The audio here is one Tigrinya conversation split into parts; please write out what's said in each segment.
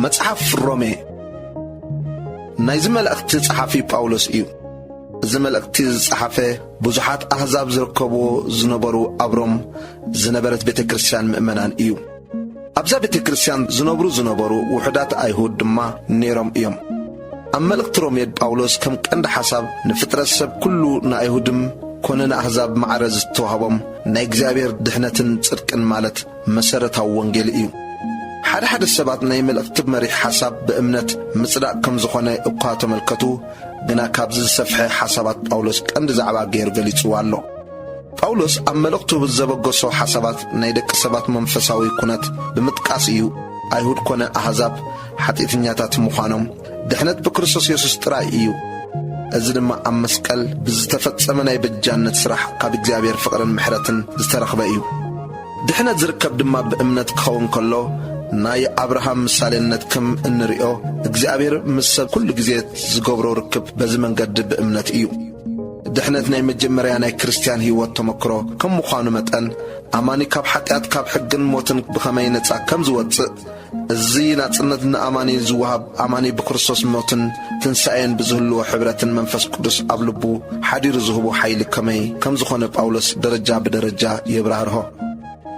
መጽሓፍ ሮሜ ናይዚ መልእኽቲ ጸሓፊ ጳውሎስ እዩ። እዚ መልእኽቲ ዝጸሓፈ ብዙሓት ኣህዛብ ዝርከብዎ ዝነበሩ ኣብ ሮም ዝነበረት ቤተ ክርስቲያን ምእመናን እዩ። ኣብዛ ቤተ ክርስቲያን ዝነብሩ ዝነበሩ ውሑዳት ኣይሁድ ድማ ነይሮም እዮም። ኣብ መልእኽቲ ሮሜ ጳውሎስ ከም ቀንዲ ሓሳብ ንፍጥረት ሰብ ኩሉ ንኣይሁድም ኮነ ንኣህዛብ ማዕረ ዝተዋህቦም ናይ እግዚኣብሔር ድሕነትን ጽድቅን ማለት መሰረታዊ ወንጌል እዩ። ሓደ ሓደ ሰባት ናይ መልእኽቲ መሪሕ ሓሳብ ብእምነት ምጽዳቕ ከም ዝኾነ እኳ ተመልከቱ፣ ግና ካብዚ ዝሰፍሐ ሓሳባት ጳውሎስ ቀንዲ ዛዕባ ገይሩ ገሊጽዎ ኣሎ። ጳውሎስ ኣብ መልእኽቱ ዘበገሶ ሓሳባት ናይ ደቂ ሰባት መንፈሳዊ ኩነት ብምጥቃስ እዩ። ኣይሁድ ኮነ ኣህዛብ ሓጢእተኛታት ምዃኖም፣ ድሕነት ብክርስቶስ የሱስ ጥራይ እዩ። እዚ ድማ ኣብ መስቀል ብዝተፈጸመ ናይ በጃነት ስራሕ ካብ እግዚኣብሔር ፍቕርን ምሕረትን ዝተረኽበ እዩ። ድሕነት ዝርከብ ድማ ብእምነት ክኸውን ከሎ፣ ናይ ኣብርሃም ምሳሌነት ከም እንርእዮ፣ እግዚኣብሔር ምስ ሰብ ኩሉ ግዜ ዝገብሮ ርክብ በዚ መንገዲ ብእምነት እዩ። ድሕነት ናይ መጀመርያ ናይ ክርስትያን ህይወት ተመክሮ ከም ምዃኑ መጠን፣ ኣማኒ ካብ ሓጢኣት፣ ካብ ሕግን ሞትን ብኸመይ ነጻ ከም ዝወጽእ፣ እዚ ናጽነት ንኣማኒ ዝወሃብ፣ ኣማኒ ብክርስቶስ ሞትን ትንሳኤን ብዝህልዎ ሕብረትን መንፈስ ቅዱስ ኣብ ልቡ ሓዲሩ ዝህቦ ሓይሊ ከመይ ከም ዝኾነ ጳውሎስ ደረጃ ብደረጃ የብራህርሆ።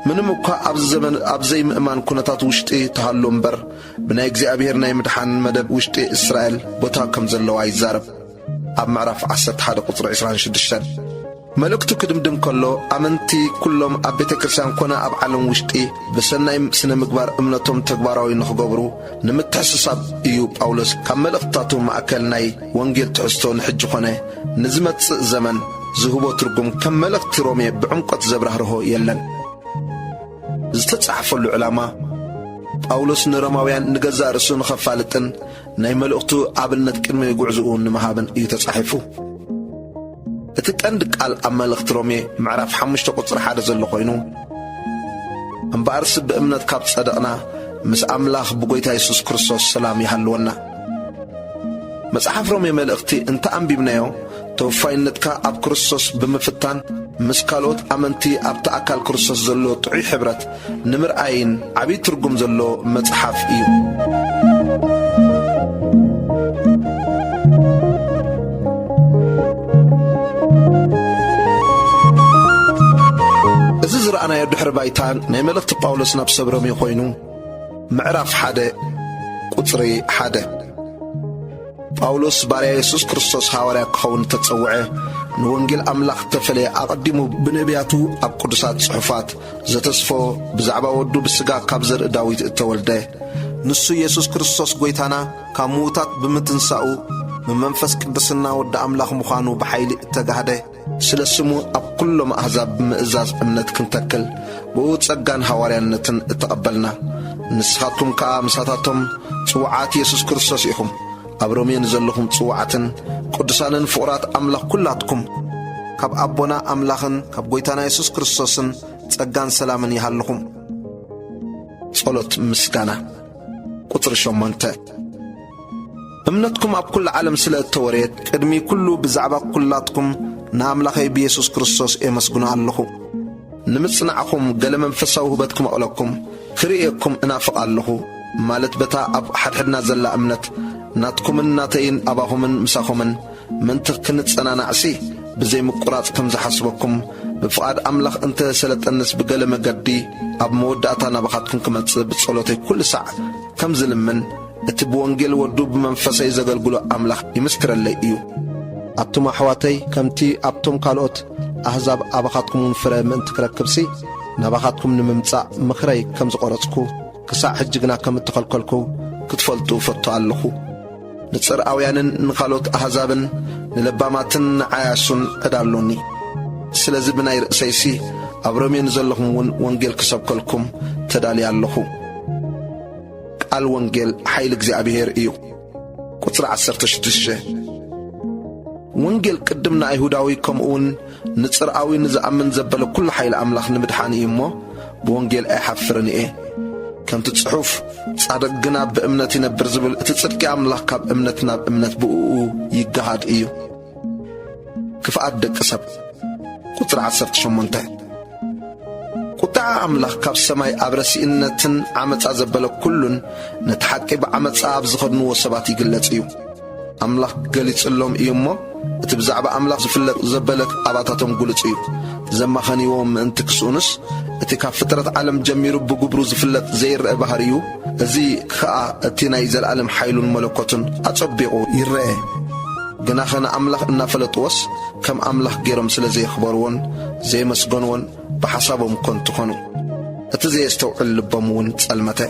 ምንም እኳ ኣብዚ ዘመን ኣብ ዘይምእማን ኩነታት ውሽጢ ተሃሉ እምበር፣ ብናይ እግዚኣብሔር ናይ ምድሓን መደብ ውሽጢ እስራኤል ቦታ ከም ዘለዋ ይዛረብ። ኣብ ምዕራፍ ዓሰርተ ሓደ ቁጽሪ ዕስራን ሽዱሽተን። መልእኽቱ ክድምድም ከሎ፣ ኣመንቲ ኩሎም ኣብ ቤተ ክርስቲያን ኮነ ኣብ ዓለም ውሽጢ ብሰናይ ስነ ምግባር እምነቶም ተግባራዊ ንኽገብሩ ንምትሕስሳብ እዩ። ጳውሎስ ካብ መልእኽትታቱ ማእከል ናይ ወንጌል ትሕዝቶ ንሕጂ ኾነ ንዝመጽእ ዘመን ዝህቦ ትርጉም ከም መልእኽቲ ሮሜ ብዕምቆት ዘብራህርሆ የለን። ዝተጻሕፈሉ ዕላማ፣ ጳውሎስ ንሮማውያን ንገዛእ ርእሱ ንኸፋልጥን ናይ መልእኽቱ ኣብነት ቅድሚ ጉዕዝኡ ንምሃብን እዩ ተጻሒፉ። እቲ ቀንዲ ቃል ኣብ መልእኽቲ ሮሜ ምዕራፍ ሓሙሽተ ቁጽሪ ሓደ ዘሎ ኮይኑ፣ እምበኣርስ ብእምነት ካብ ጸደቕና፣ ምስ ኣምላኽ ብጎይታ የሱስ ክርስቶስ ሰላም ይሃልወና። መጽሓፍ ሮሜ መልእኽቲ እንተ ኣንቢብናዮ፣ ተወፋይነትካ ኣብ ክርስቶስ ብምፍታን፣ ምስ ካልኦት ኣመንቲ ኣብቲ ኣካል ክርስቶስ ዘሎ ጥዑይ ሕብረት ንምርኣይን ዓብዪ ትርጉም ዘሎ መጽሓፍ እዩ። እዚ ዝረኣናዮ ድሕሪ ባይታ ናይ መልእኽቲ ጳውሎስ ናብ ሰብ ሮሜ ኮይኑ፣ ምዕራፍ ሓደ ቁጽሪ ሓደ። ጳውሎስ ባርያ የሱስ ክርስቶስ ሃዋርያ ክኸውን ተጸውዐ፣ ንወንጌል ኣምላኽ ተፈለየ። ኣቐዲሙ ብነቢያቱ ኣብ ቅዱሳት ጽሑፋት ዘተስፎ ብዛዕባ ወዱ ብስጋ ካብ ዘርኢ ዳዊት እተወልደ፣ ንሱ የሱስ ክርስቶስ ጐይታና፣ ካብ ምዉታት ብምትንሳኡ ብመንፈስ ቅድስና ወዲ ኣምላኽ ምዃኑ ብሓይሊ እተጋህደ፣ ስለ ስሙ ኣብ ኩሎም ኣህዛብ ብምእዛዝ እምነት ክንተክል፣ ብኡ ጸጋን ሃዋርያነትን እተቐበልና፣ ንስኻትኩም ከኣ ምሳታቶም ጽዉዓት የሱስ ክርስቶስ ኢኹም። ኣብ ሮሜ ንዘለኹም ጽዉዓትን ቅዱሳንን ፍቑራት ኣምላኽ ኩላትኩም፣ ካብ ኣቦና ኣምላኽን ካብ ጐይታና የሱስ ክርስቶስን ጸጋን ሰላምን ይሃልኹም። ጸሎት ምስጋና። ቁጽሪ ሸሞንተ። እምነትኩም ኣብ ኩሉ ዓለም ስለ እተወረየት፣ ቅድሚ ኩሉ ብዛዕባ ኩላትኩም ንኣምላኸይ ብየሱስ ክርስቶስ ኤመስግኖ ኣለኹ። ንምጽናዕኹም ገለ መንፈሳዊ ህበት ክመቕለኩም፣ ክርእየኩም እናፍቕ ኣለኹ፣ ማለት በታ ኣብ ሓድሕድና ዘላ እምነት፣ ናትኩምን ናተይን ኣባኹምን ምሳኹምን ምእንቲ ክንጸናናዕሲ፣ ብዘይ ምቁራጽ ከም ዝሓስበኩም፣ ብፍቓድ ኣምላኽ እንተ ሰለጠንስ፣ ብገለ መገዲ ኣብ መወዳእታ ናባኻትኩም ክመጽእ ብጸሎተይ ኩሉ ሳዕ ከም ዝልምን፣ እቲ ብወንጌል ወዱ ብመንፈሰይ ዘገልግሎ ኣምላኽ ይምስክረለይ እዩ። ኣቱም ኣሕዋተይ፣ ከምቲ ኣብቶም ካልኦት ኣህዛብ ኣባኻትኩም እውን ፍረ ምእንቲ ክረክብሲ፣ ናባኻትኩም ንምምጻእ ምኽረይ ከም ዝቖረጽኩ፣ ክሳዕ ሕጂ ግና ከም እተኸልከልኩ ክትፈልጡ እፈቱ ኣለኹ። ንጽርኣውያንን ንኻልኦት ኣህዛብን ንለባማትን ንዓያሱን ዕዳ ኣሎኒ። ስለዚ ብናይ ርእሰይሲ ኣብ ሮሜ ንዘለኹም እውን ወንጌል ክሰብከልኩም ተዳልየ ኣለኹ። ቃል ወንጌል ሓይሊ እግዚኣብሔር እዩ። ቁጽሪ ዓሰርተ ሽዱሽተ። ወንጌል ቅድም ንኣይሁዳዊ ከምኡውን ንጽርኣዊ ንዝኣምን ዘበለ ኩሉ ሓይሊ ኣምላኽ ንምድሓን እዩ እሞ፣ ብወንጌል ኣይሓፍርን እየ። ከምቲ ጽሑፍ፣ "ጻድቕ ግና ብእምነት ይነብር" ዝብል፣ እቲ ጽድቂ ኣምላኽ ካብ እምነት ናብ እምነት ብእኡ ይገሃድ እዩ። ክፍኣት ደቂ ሰብ። ቁጽሪ ዓሰርተ ሸሞንተ። ቁጥዓ ኣምላኽ ካብ ሰማይ ኣብ ረሲእነትን ዓመጻ ዘበለ ኩሉን ነቲ ሓቂ ብዓመጻ ኣብ ዝኸድንዎ ሰባት ይግለጽ እዩ። ኣምላኽ ገሊጽሎም እዩ እሞ፣ እቲ ብዛዕባ ኣምላኽ ዝፍለጥ ዘበለ ኣባታቶም ግሉጽ እዩ። ዘማኸንዎ ምእንቲ ክስኡንስ፣ እቲ ካብ ፍጥረት ዓለም ጀሚሩ ብግብሩ ዝፍለጥ ዘይረአ ባህርዩ፣ እዚ ኸኣ እቲ ናይ ዘለኣለም ሓይሉን መለኮቱን ኣጸቢቑ ይረአ። ግናኸ ንኣምላኽ እናፈለጥዎስ፣ ከም ኣምላኽ ገይሮም ስለ ዘየኽበርዎን ዘየመስገንዎን፣ ብሓሳቦም ከንቱ ኾኑ። እቲ ዘየስተውዕል ልቦም እውን ጸልመተ።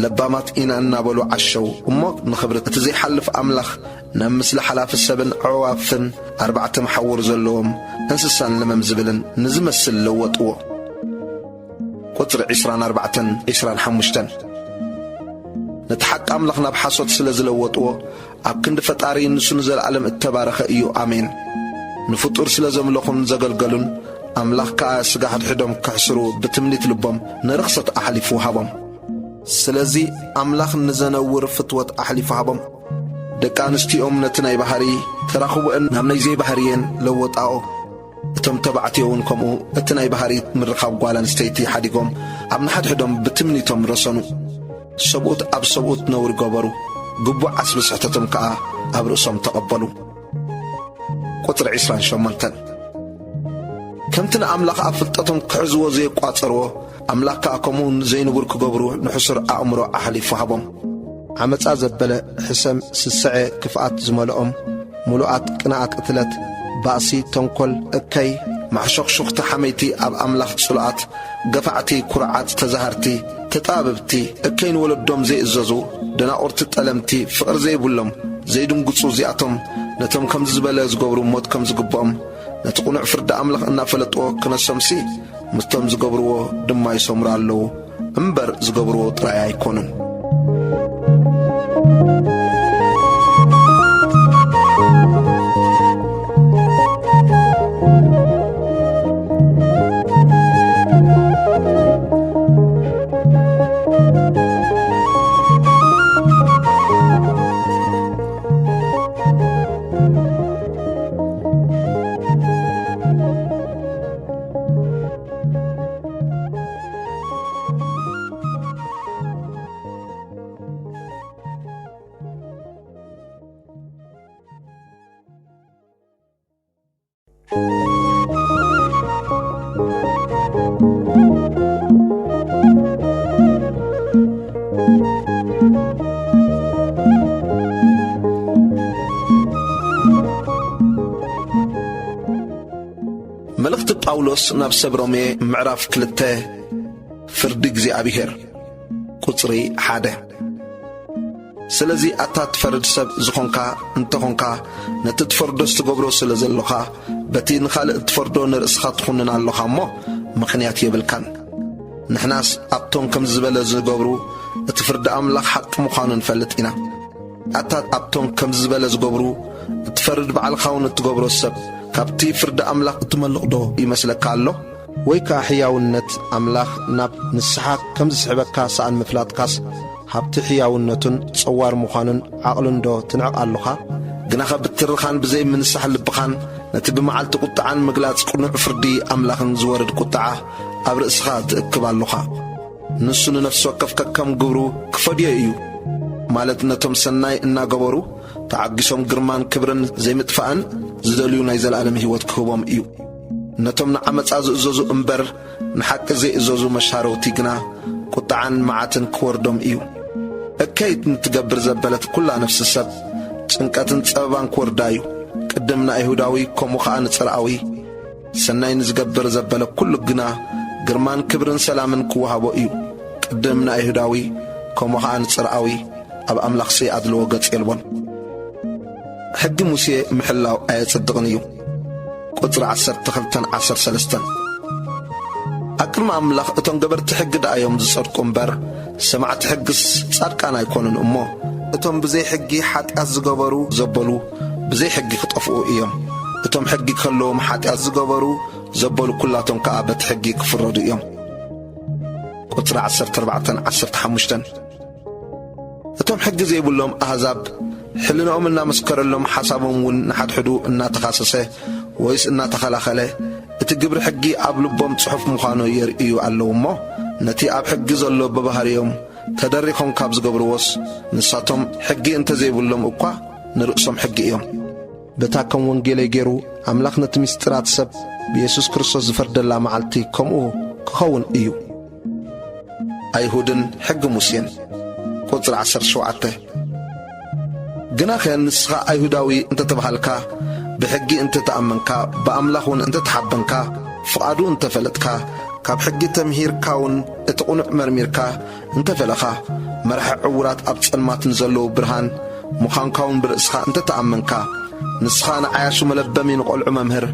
ለባማት ኢና እናበሉ ዓሸው እሞ፣ ንኽብሪ እቲ ዘይሓልፍ ኣምላኽ ናብ ምስሊ ሓላፊ ሰብን ኣዕዋፍን ኣርባዕተ መሓውር ዘለዎም እንስሳን ለመም ዝብልን ንዝመስል ለወጥዎ። ቁጽሪ ዒስራን ኣርባዕተን ዒስራን ሓሙሽተን። ነቲ ሓቂ ኣምላኽ ናብ ሓሶት ስለ ዝለወጥዎ፣ ኣብ ክንዲ ፈጣሪ ንሱ ንዘለኣለም እተባረኸ እዩ። ኣሜን። ንፍጡር ስለ ዘምለኹን ዘገልገሉን፣ ኣምላኽ ከኣ ስጋ ሕድሕዶም ክሕስሩ ብትምኒት ልቦም ንርኽሰት ኣሕሊፉ ሃቦም። ስለዚ ኣምላኽ ንዘነውር ፍትወት ኣሕሊፉ ሃቦም። ደቂ ኣንስትዮኦም ነቲ ናይ ባህሪ ተራኽቦአን ናብ ናይ ዘይባህርየን ለወጣኦ። እቶም ተባዕትዮ እውን ከምኡ እቲ ናይ ባህሪ ምርኻብ ጓል ኣንስተይቲ ሓዲጎም ኣብ ንሓድሕዶም ብትምኒቶም ረሰኑ። ሰብኡት ኣብ ሰብኡት ነውሪ ገበሩ፣ ግቡእ ዓስቢ ስሕተቶም ከኣ ኣብ ርእሶም ተቐበሉ። ቁጽሪ ዒስራን ሸሞንተን። ከምቲ ንኣምላኽ ኣብ ፍልጠቶም ክሕዝዎ ዘየቋጸርዎ፣ ኣምላኽ ከኣ ከምኡ ዘይንቡር ክገብሩ ንሕሱር ኣእምሮ ኣሕሊፉ ሃቦም። ዓመጻ ዘበለ፣ ሕሰም፣ ስስዐ፣ ክፍኣት ዝመልኦም፣ ምሉኣት፣ ቅንኣት፣ ቅትለት፣ ባእሲ፣ ተንኮል፣ እከይ፣ ማሕሾኽሹኽቲ፣ ሓመይቲ፣ ኣብ ኣምላኽ ጽሉኣት፣ ገፋዕቲ፣ ኩርዓት፣ ተዛሃርቲ፣ ተጣበብቲ፣ እከይ ንወለዶም ዘይእዘዙ፣ ደናቑርቲ፣ ጠለምቲ፣ ፍቕሪ ዘይብሎም፣ ዘይድንግጹ፣ እዚኣቶም ነቶም ከምዚ ዝበለ ዝገብሩ ሞት ከም ዝግብኦም፣ ነቲ ቅኑዕ ፍርዲ ኣምላኽ እናፈለጥዎ ክነሶምሲ፣ ምስቶም ዝገብርዎ ድማ ይሰምሩ ኣለዉ እምበር፣ ዝገብርዎ ጥራይ ኣይኮኑን። መልእኽቲ ጳውሎስ ናብ ሰብ ሮሜ፣ ምዕራፍ ክልተ። ፍርዲ እግዚኣብሔር። ቁጽሪ ሓደ። ስለዚ ኣታ ትፈርድ ሰብ ዝኾንካ እንተኾንካ፣ ነቲ ትፈርዶስ ትገብሮ ስለ ዘሎኻ፣ በቲ ንኻልእ እትፈርዶ ንርእስኻ ትኹንን ኣሎኻ እሞ፣ ምኽንያት የብልካን። ንሕናስ ኣብቶም ከምዚ ዝበለ ዝገብሩ፣ እቲ ፍርዲ ኣምላኽ ሓቂ ምዃኑ ንፈልጥ ኢና። ኣታ ኣብቶም ከምዚ ዝበለ ዝገብሩ እትፈርድ፣ ባዕልኻ እውን እትገብሮ ሰብ፣ ካብቲ ፍርዲ ኣምላኽ እትመልቕ ዶ ይመስለካ ኣሎ? ወይ ከኣ ሕያውነት ኣምላኽ ናብ ንስሓ ከም ዝስሕበካ ሰኣን ምፍላጥካስ፣ ሃብቲ ሕያውነቱን ጸዋር ምዃኑን ዓቕሉን ዶ ትንዕቕ ኣሎኻ? ግናኸ ብትርኻን ብዘይ ምንሳሕ ልብኻን ነቲ ብመዓልቲ ቁጥዓን ምግላጽ ቅኑዕ ፍርዲ ኣምላኽን ዝወርድ ቁጥዓ ኣብ ርእስኻ ትእክብ ኣሎኻ። ንሱ ንነፍሲ ወከፍ ከከም ግብሩ ክፈድዮ እዩ፣ ማለት ነቶም ሰናይ እናገበሩ ተዓጊሶም ግርማን ክብርን ዘይምጥፋእን ዝደልዩ ናይ ዘለኣለም ህይወት ክህቦም እዩ። ነቶም ንዓመጻ ዝእዘዙ እምበር ንሓቂ ዘይእዘዙ መሻረውቲ ግና ቁጥዓን መዓትን ክወርዶም እዩ። እከይት ንትገብር ዘበለት ኩላ ነፍሲ ሰብ ጭንቀትን ጸበባን ክወርዳ እዩ። ቅድም ንኣይሁዳዊ ከምኡ ኸኣ ንጽርኣዊ። ሰናይ ንዝገብር ዘበለ ኩሉ ግና ግርማን ክብርን ሰላምን ክወሃቦ እዩ። ቅድም ንኣይሁዳዊ ከምኡ ኸኣ ንጽርኣዊ። ኣብ ኣምላኽሲ ኣድልዎ ገጽ የልቦን። ሕጊ ሙሴ ምሕላው ኣየጽድቕን እዩ። ቁጽሪ ዓሰርተ ክልተን ዓሰርተ ሰለስተን። ኣብ ቅድሚ ኣምላኽ እቶም ገበርቲ ሕጊ ደኣ እዮም ዝጸድቁ እምበር፣ ሰማዕቲ ሕግስ ጻድቃን ኣይኮኑን እሞ፣ እቶም ብዘይ ሕጊ ሓጢኣት ዝገበሩ ዘበሉ ብዘይ ሕጊ ክጠፍኡ እዮም። እቶም ሕጊ ክህልዎም ሓጢኣት ዝገበሩ ዘበሉ ኩላቶም ከኣ በቲ ሕጊ ክፍረዱ እዮም። ቁጽሪ ዓሰርተ ኣርባዕተን ዓሰርተ ሓሙሽተን። እቶም ሕጊ ዘይብሎም ኣህዛብ፣ ሕልናኦም እናመስከረሎም፣ ሓሳቦም እውን ንሓድሕዱ እናተኻሰሰ ወይስ እናተኸላኸለ፣ እቲ ግብሪ ሕጊ ኣብ ልቦም ጽሑፍ ምዃኑ የርእዩ ኣለዉ እሞ፣ ነቲ ኣብ ሕጊ ዘሎ ብባህርዮም ተደሪኾም ካብ ዝገብርዎስ፣ ንሳቶም ሕጊ እንተ ዘይብሎም እኳ ንርእሶም ሕጊ እዮም። በታ ከም ወንጌለይ ገይሩ ኣምላኽ ነቲ ምስጢራት ሰብ ብየሱስ ክርስቶስ ዝፈርደላ መዓልቲ ከምኡ ክኸውን እዩ። ኣይሁድን ሕጊ ሙሴን። ቁጽሪ ዓሰርተ ሸውዓተ። ግናኸ ንስኻ ኣይሁዳዊ እንተ ተባሃልካ፣ ብሕጊ እንተ ተኣመንካ፣ ብኣምላኽ እውን እንተ ተሓበንካ፣ ፍቓዱ እንተ ፈለጥካ፣ ካብ ሕጊ ተምሂርካ እውን እቲ ቕኑዕ መርሚርካ እንተ ፈለኻ፣ መራሒ ዕዉራት ኣብ ጸልማት ንዘለዉ ብርሃን ምዃንካ እውን ብርእስኻ እንተ ተኣመንካ፣ ንስኻ ንዓያሹ መለበሚ፣ ንቖልዑ መምህር፣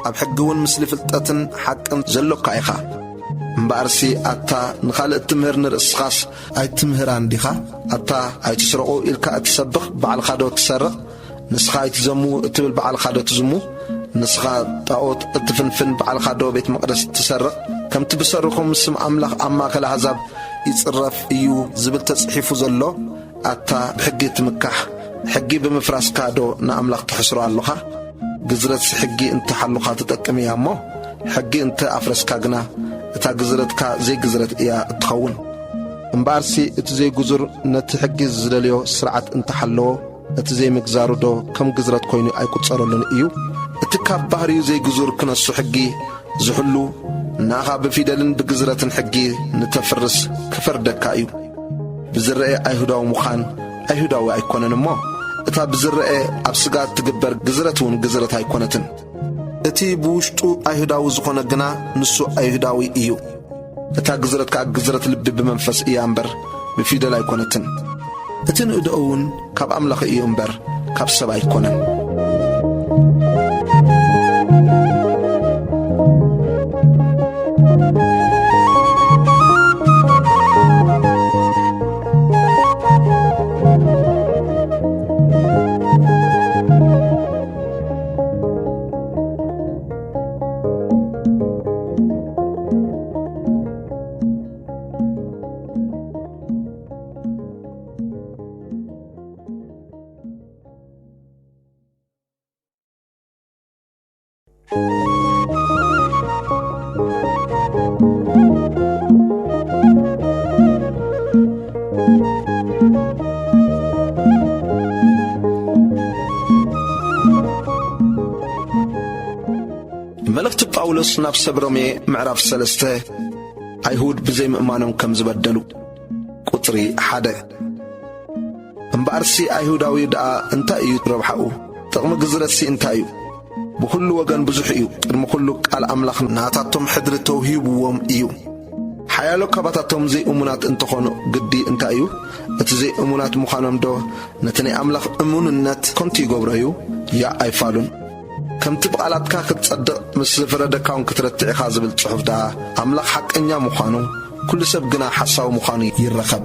ኣብ ሕጊ እውን ምስሊ ፍልጠትን ሓቅን ዘሎካ ኢኻ። እምበኣርሲ ኣታ ንኻልእ እትምህር፣ ንርእስኻስ ኣይትምህራን ዲኻ? ኣታ ኣይትስረቑ ኢልካ እትሰብኽ፣ ባዕልኻዶ ትሰርቕ? ንስኻ ኣይትዘሙ እትብል፣ ባዕልኻዶ ትዝሙ? ንስኻ ጣኦት እትፍንፍን፣ ባዕልኻዶ ቤት መቕደስ ትሰርቕ? ከምቲ ብሰሪኹም ስም ኣምላኽ ኣብ ማእከል ኣህዛብ ይጽረፍ እዩ ዝብል ተጽሒፉ ዘሎ፣ ኣታ ብሕጊ ትምካሕ፣ ሕጊ ብምፍራስካ ዶ ንኣምላኽ ተሕስሮ ኣሎኻ? ግዝረትሲ ሕጊ እንተ ሓሉኻ ትጠቅም እያ እሞ፣ ሕጊ እንተ ኣፍረስካ ግና፣ እታ ግዝረትካ ዘይግዝረት እያ እትኸውን። እምበኣርሲ እቲ ዘይግዙር ነቲ ሕጊ ዝደልዮ ስርዓት እንተ ሓለዎ፣ እቲ ዘይምግዛሩ ዶ ከም ግዝረት ኮይኑ ኣይቁጸረሉን እዩ? እቲ ካብ ባህሪኡ ዘይግዙር ክነሱ ሕጊ ዝሕሉ፣ ንኣኻ ብፊደልን ብግዝረትን ሕጊ ንተፍርስ ክፈርደካ እዩ። ብዝረኤ ኣይሁዳዊ ምዃን ኣይሁዳዊ ኣይኮነን እሞ፣ እታ ብዝረኤ ኣብ ስጋ እትግበር ግዝረት እውን ግዝረት ኣይኮነትን። እቲ ብውሽጡ ኣይሁዳዊ ዝኾነ ግና ንሱ ኣይሁዳዊ እዩ። እታ ግዝረት ከኣ ግዝረት ልቢ ብመንፈስ እያ እምበር ብፊደል ኣይኮነትን። እቲ ንእደኡ እውን ካብ ኣምላኽ እዩ እምበር ካብ ሰብ ኣይኮነን። መልእኽቲ ጳውሎስ ናብ ሰብ ሮሜ ምዕራፍ ሰለስተ። ኣይሁድ ብዘይምእማኖም ከም ዝበደሉ። ቁጽሪ ሓደ። እምበኣርሲ ኣይሁዳዊ ደኣ እንታይ እዩ ረብሓኡ? ጥቕሚ ግዝረትሲ እንታይ እዩ? ብኹሉ ወገን ብዙሕ እዩ። ቅድሚ ኹሉ ቃል ኣምላኽ ናታቶም ሕድሪ ተውሂብዎም እዩ። ሓያሎ ካባታቶም ዘይእሙናት እንተኾኑ ግዲ እንታይ እዩ? እቲ ዘይእሙናት ምዃኖም ዶ ነቲ ናይ ኣምላኽ እሙንነት ከንቱ ይገብሮ እዩ? ያእ ኣይፋሉን። ከምቲ ብቓላትካ ክትጸድቕ ምስ ዝፈረደካ እውን ክትረትዕ ኢኻ ዝብል ጽሑፍ ደኣ ኣምላኽ ሓቀኛ ምዃኑ፣ ኩሉ ሰብ ግና ሓሳዊ ምዃኑ ይረኸብ።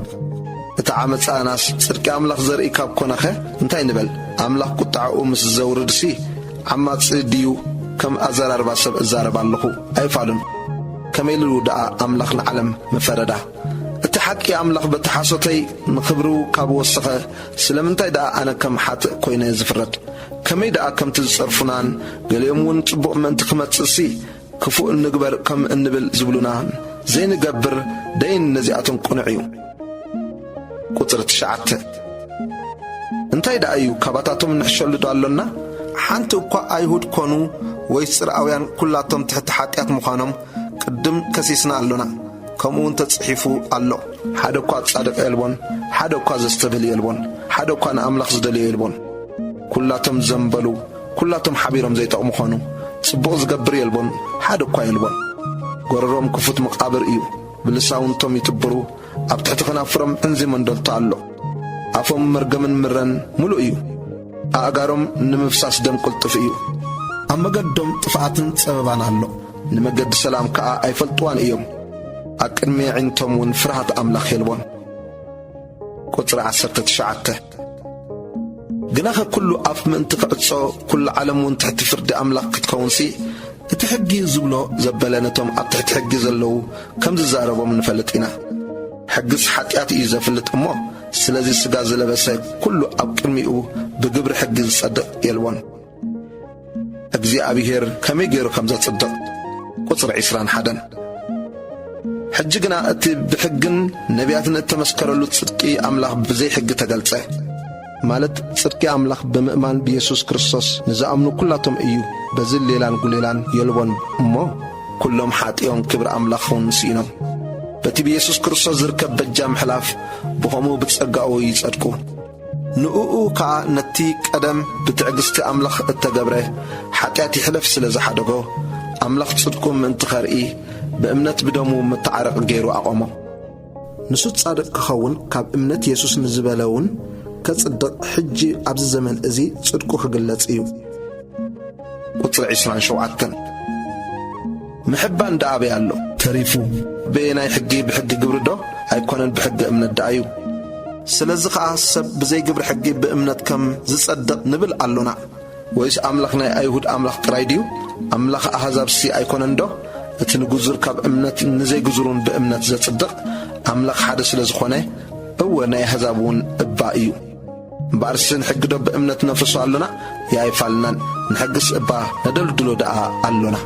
እቲ ዓመጻ ናስ ጽድቂ ኣምላኽ ዘርኢ ካብ ኮነኸ እንታይ ንበል? ኣምላኽ ቁጥዓኡ ምስ ዘውርድሲ ዓማጺ ድዩ ከም ኣዘራርባ ሰብ እዛረብ ኣለኹ ኣይፋሉን። ከመይ ኢሉ ደኣ ኣምላኽ ንዓለም ምፈረዳ? እቲ ሓቂ ኣምላኽ በቲ ሓሶተይ ንኽብሩ ካብ ወሰኸ፣ ስለምንታይ ደኣ ኣነ ከም ሓጥእ ኮይነ ዝፍረድ? ከመይ ደኣ ከምቲ ዝጸርፉናን ገሊኦም እውን ጽቡቕ ምእንቲ ክመጽእሲ ክፉእ እንግበር ከም እንብል ዝብሉናን ዘይንገብር ደይን ነዚኣቶም ቅኑዕ እዩ። ቁጽሪ ትሽዓተ። እንታይ ደኣ እዩ ካባታቶም ንሕሸሉ ዶ ኣሎና? ሓንቲ እኳ ኣይሁድ ኮኑ ወይስ ጽርኣውያን ኩላቶም ትሕቲ ሓጢኣት ምዃኖም ቅድም ከሲስና ኣሎና? ከምኡ እውን ተጽሒፉ ኣሎ፣ "ሓደ እኳ ጻድቕ የልቦን፣ ሓደ እኳ ዘስተብህል የልቦን፣ ሓደ እኳ ንኣምላኽ ዝደልዮ የልቦን። ኩላቶም ዘንበሉ፣ ኩላቶም ሓቢሮም ዘይጠቕሙ ኾኑ። ጽቡቕ ዝገብር የልቦን፣ ሓደ እኳ የልቦን። ጎረሮም ክፉት መቓብር እዩ፣ ብልሳውንቶም ይጥብሩ፣ ኣብ ትሕቲ ኸናፍሮም ዕንዚ መንደልቶ ኣሎ። ኣፎም መርገምን ምረን ምሉእ እዩ፣ ኣእጋሮም ንምፍሳስ ደም ቅልጡፍ እዩ። ኣብ መገዶም ጥፍኣትን ጸበባን ኣሎ፣ ንመገዲ ሰላም ከኣ ኣይፈልጥዋን እዮም። ኣብ ቅድሚ ኣዒንቶም እውን ፍርሃት ኣምላኽ የልቦን።" ቁጽሪ ዓሰርተ ትሽዓተ። ግናኸ ኩሉ ኣፍ ምእንቲ ክዕጾ፣ ኩሉ ዓለም እውን ትሕቲ ፍርዲ ኣምላኽ ክትከውንሲ፣ እቲ ሕጊ ዝብሎ ዘበለ ነቶም ኣብ ትሕቲ ሕጊ ዘለዉ ከም ዝዛረቦም ንፈልጥ ኢና። ሕግስ ሓጢኣት እዩ ዘፍልጥ እሞ፣ ስለዚ ስጋ ዝለበሰ ኩሉ ኣብ ቅድሚኡ ብግብሪ ሕጊ ዝጸድቕ የልቦን። እግዚኣብሔር ከመይ ገይሩ ከም ዘጽድቕ። ቁጽሪ ዕስራን ሓደን። ሕጂ ግና እቲ ብሕግን ነቢያትን እተመስከረሉ ጽድቂ ኣምላኽ ብዘይ ሕጊ ተገልጸ። ማለት ጽድቂ ኣምላኽ ብምእማን ብየሱስ ክርስቶስ ንዝኣምኑ ኩላቶም እዩ። በዚ ሌላን ጉሌላን የልቦን እሞ፣ ኩሎም ሓጢኦም ክብሪ ኣምላኽ እውን ስኢኖም። በቲ ብየሱስ ክርስቶስ ዝርከብ በጃ ምሕላፍ ብኸምኡ ብጸጋኡ ይጸድቁ። ንእኡ ከኣ ነቲ ቀደም ብትዕግስቲ ኣምላኽ እተገብረ ሓጢኣት ይሕለፍ ስለ ዝሓደጎ፣ ኣምላኽ ጽድቁ ምእንቲ ኸርኢ ብእምነት ብደሙ መተዓረቒ ገይሩ ኣቖሞ። ንሱ ጻድቕ ክኸውን ካብ እምነት የሱስ ንዝበለ እውን ከጽድቕ ሕጂ ኣብዚ ዘመን እዚ ጽድቁ ክግለጽ እዩ። ቁጽሪ ዕስራን ሸውዓተን። ምሕባን ደኣ ኣበይ ኣሎ? ተሪፉ። በየናይ ሕጊ? ብሕጊ ግብሪ ዶ? ኣይኮነን፣ ብሕጊ እምነት ደኣ እዩ። ስለዚ ኸኣ ሰብ ብዘይ ግብሪ ሕጊ ብእምነት ከም ዝጸድቕ ንብል ኣሎና። ወይስ ኣምላኽ ናይ ኣይሁድ ኣምላኽ ጥራይ ድዩ? ኣምላኽ ኣህዛብሲ ኣይኮነን ዶ? እቲ ንግዙር ካብ እምነት ንዘይግዙር እውን ብእምነት ዘጽድቕ ኣምላኽ ሓደ ስለ ዝኾነ፣ እወ፣ ናይ ኣህዛብ እውን እባ እዩ። እምበኣርሲ ንሕጊ ዶ ብእምነት ነፍርሶ ኣሎና? ይኣይፋልናን፣ ንሕግስ እባ ነደልድሎ ደኣ ኣሎና።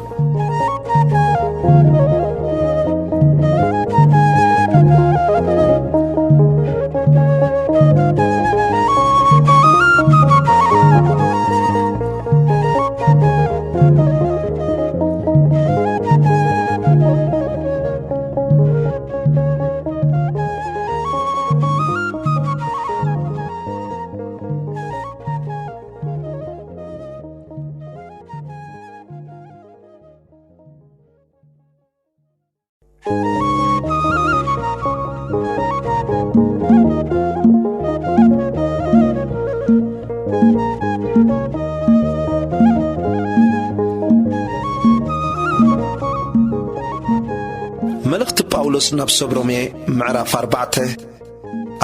መልእኽቲ ጳውሎስ ናብ ሰብ ሮሜ ምዕራፍ ኣርባዕተ።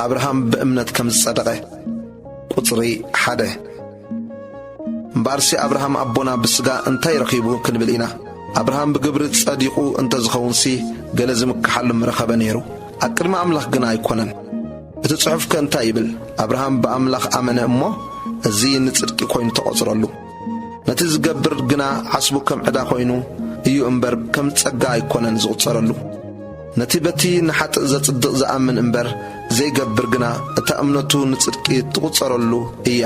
ኣብርሃም ብእምነት ከም ዝጸደቐ። ቁጽሪ ሓደ። እምበኣርሲ ኣብርሃም ኣቦና ብስጋ እንታይ ረኺቡ ክንብል ኢና? ኣብርሃም ብግብሪ ጸዲቑ እንተ ዝኸውንሲ፣ ገለ ዝምክሓሉ ምረኸበ ነይሩ። ኣብ ቅድሚ ኣምላኽ ግና ኣይኮነን። እቲ ጽሑፍከ እንታይ ይብል? ኣብርሃም ብኣምላኽ ኣመነ እሞ፣ እዚ ንጽድቂ ኮይኑ ተቖጽረሉ። ነቲ ዝገብር ግና ዓስቡ ከም ዕዳ ኮይኑ እዩ እምበር፣ ከም ጸጋ ኣይኮነን ዝቑጸረሉ። ነቲ በቲ ንሓጥእ ዘጽድቕ ዝኣምን እምበር ዘይገብር ግና፣ እታ እምነቱ ንጽድቂ ትቑጸረሉ እያ።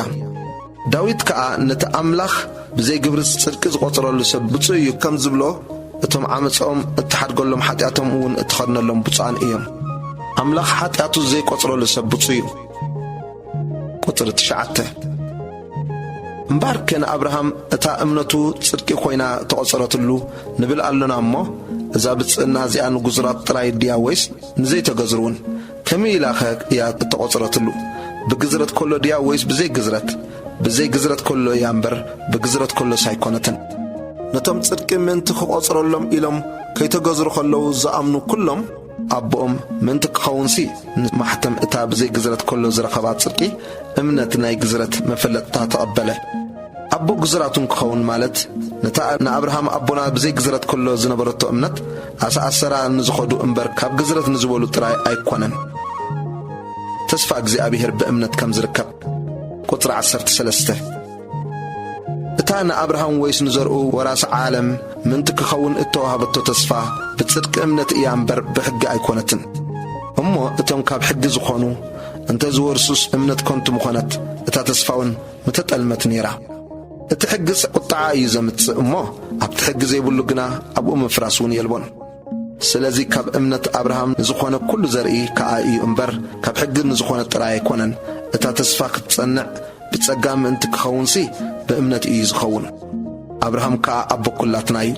ዳዊት ከኣ ነቲ ኣምላኽ ብዘይ ግብሪ ጽድቂ ዝቖጸረሉ ሰብ ብጹእ እዩ ከም ዝብሎ፣ እቶም ዓመጾኦም እትሓድገሎም ሓጢኣቶም እውን እትኸድነሎም ብፁዓን እዮም። ኣምላኽ ሓጢኣቱ ዘይቆጽረሉ ሰብ ብፁእ እዩ። ቁጽሪ ትሽዓተ። እምበኣርከ ንኣብርሃም እታ እምነቱ ጽድቂ ኮይና ተቖጸረትሉ ንብል ኣሎና እሞ፣ እዛ ብጽእና እዚኣ ንግዙራት ጥራይ ድያ ወይስ ንዘይተገዝሩ እውን? ከመይ ኢላኸ እያ እተቖጸረትሉ? ብግዝረት ከሎ ድያ ወይስ ብዘይ ግዝረት? ብዘይ ግዝረት ከሎ እያ እምበር፣ ብግዝረት ከሎስ ኣይኮነትን። ነቶም ጽድቂ ምእንቲ ክቖጽረሎም ኢሎም ከይተገዝሩ ከለዉ ዝኣምኑ ኩሎም፣ ኣቦኦም ምእንቲ ክኸውንሲ፣ ንማሕተም እታ ብዘይ ግዝረት ከሎ ዝረኸባ ጽድቂ እምነት ናይ ግዝረት መፈለጥታ ተቐበለ። ኣቦ ግዙራት እውን ክኸውን ማለት፣ ነታ ንኣብርሃም ኣቦና ብዘይ ግዝረት ከሎ ዝነበረቶ እምነት ኣሰኣሰራ ንዝኸዱ እምበር፣ ካብ ግዝረት ንዝበሉ ጥራይ ኣይኮነን። ተስፋ እግዚኣብሔር ብእምነት ከም ዝርከብ። ቁጽሪ ዓሰርተ ሰለስተ። እታ ንኣብርሃም ወይስ ንዘርኡ ወራሲ ዓለም ምእንቲ ክኸውን እተዋህበቶ ተስፋ ብጽድቂ እምነት እያ እምበር ብሕጊ ኣይኮነትን። እሞ እቶም ካብ ሕጊ ዝኾኑ እንተ ዝወርሱስ እምነት ከንቱ ምኾነት፣ እታ ተስፋውን ምተጠልመት ነይራ። እቲ ሕግስ ቁጥዓ እዩ ዘምጽእ እሞ፣ ኣብቲ ሕጊ ዘይብሉ ግና ኣብኡ ምፍራስ እውን የልቦን። ስለዚ ካብ እምነት ኣብርሃም ንዝኾነ ኩሉ ዘርኢ ከኣ እዩ እምበር፣ ካብ ሕጊ ንዝኾነ ጥራይ ኣይኮነን። እታ ተስፋ ክትጸንዕ ብጸጋ ምእንቲ ክኸውንሲ ብእምነት እዩ ዝኸውን። ኣብርሃም ከኣ ኣቦ ኩላትና እዩ።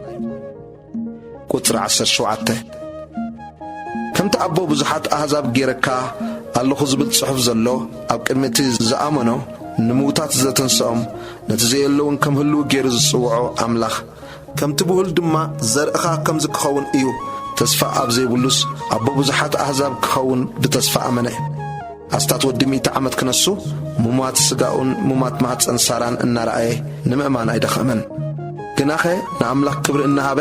ቁጽሪ ዓሰርተ ሸውዓተ። ከምቲ ኣቦ ብዙሓት ኣህዛብ ጌረካ ኣለኹ ዝብል ጽሑፍ ዘሎ፣ ኣብ ቅድሚ እቲ ዝኣመኖ ንምውታት ዘተንስኦም፣ ነቲ ዘየለውን ከም ህልው ጌሩ ዝጽውዖ ኣምላኽ፣ ከምቲ ብሁል ድማ ዘርእኻ ከምዚ ክኸውን እዩ፣ ተስፋ ኣብ ዘይብሉስ ኣቦ ብዙሓት ኣህዛብ ክኸውን ብተስፋ ኣመነ። ኣስታት ወዲ ሚእቲ ዓመት ክነሱ፣ ሙማት ስጋኡን ሙማት ማህጸን ሳራን እናረኣየ ንምእማን ኣይደኸመን። ግናኸ ንኣምላኽ ክብሪ እናሃበ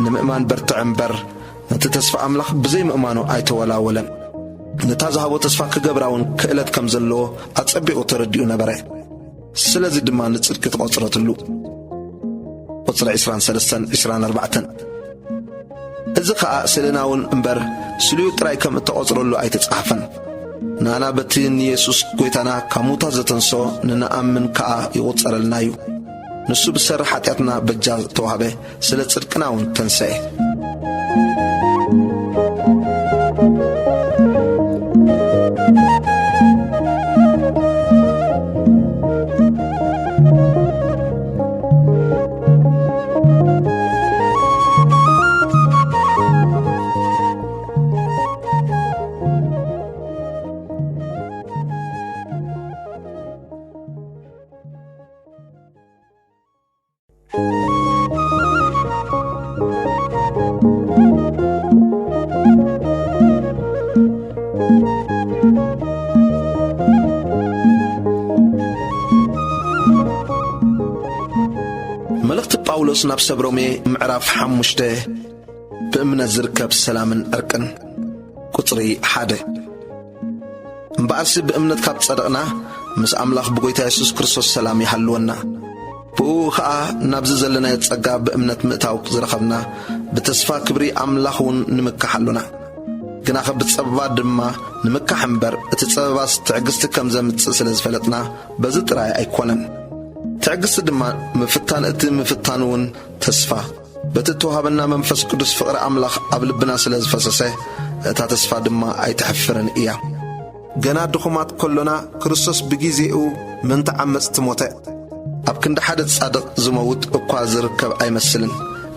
ንምእማን በርትዐ እምበር፣ ነቲ ተስፋ ኣምላኽ ብዘይምእማኑ ኣይተወላወለን። ነታ ዝሃቦ ተስፋ ክገብራ እውን ክእለት ከም ዘለዎ ኣጸቢቑ ተረዲኡ ነበረ። ስለዚ ድማ ንጽድቂ ተቖጽረትሉ። ቁጽሪ ዕስራን ሰለስተን፣ ዕስራን ኣርባዕተን። እዚ ኸኣ ስእልና እውን እምበር ስሉዩ ጥራይ ከም እተቖጽረሉ ኣይተጻሕፈን። ንኣና በቲ ንየሱስ ጐይታና ካብ ሙታት ዘተንስኦ ንንኣምን ከኣ ይቑጸረልና እዩ። ንሱ ብሰሪ ሓጢኣትና በጃ ተዋህበ፣ ስለ ጽድቅና እውን ተንስአ። መልእኽቲ ጳውሎስ ናብ ሰብ ሮሜ ምዕራፍ ሓሙሽተ። ብእምነት ዝርከብ ሰላምን ዕርቅን። ቁጽሪ ሓደ። እምበኣርሲ ብእምነት ካብ ጸደቕና፣ ምስ ኣምላኽ ብጐይታ የሱስ ክርስቶስ ሰላም ይሃልወና። ብእኡ ኸኣ ናብዚ ዘለናዮ ጸጋ ብእምነት ምእታው ዝረኸብና፣ ብተስፋ ክብሪ ኣምላኽ እውን ንምካሕ ኣሎና። ግናኸ ብጸበባ ድማ ንምካሕ እምበር፣ እቲ ጸበባስ ትዕግስቲ ከም ዘምጽእ ስለ ዝፈለጥና፣ በዚ ጥራይ ኣይኮነን። ትዕግስቲ ድማ ምፍታን፣ እቲ ምፍታን እውን ተስፋ። በቲ እተዋህበና መንፈስ ቅዱስ ፍቕሪ ኣምላኽ ኣብ ልብና ስለ ዝፈሰሰ፣ እታ ተስፋ ድማ ኣይተሕፍርን እያ። ገና ድኹማት ከሎና፣ ክርስቶስ ብጊዜኡ ምእንቲ ዓመጽቲ ሞተ። ኣብ ክንዲ ሓደ ጻድቕ ዝመውት እኳ ዝርከብ ኣይመስልን።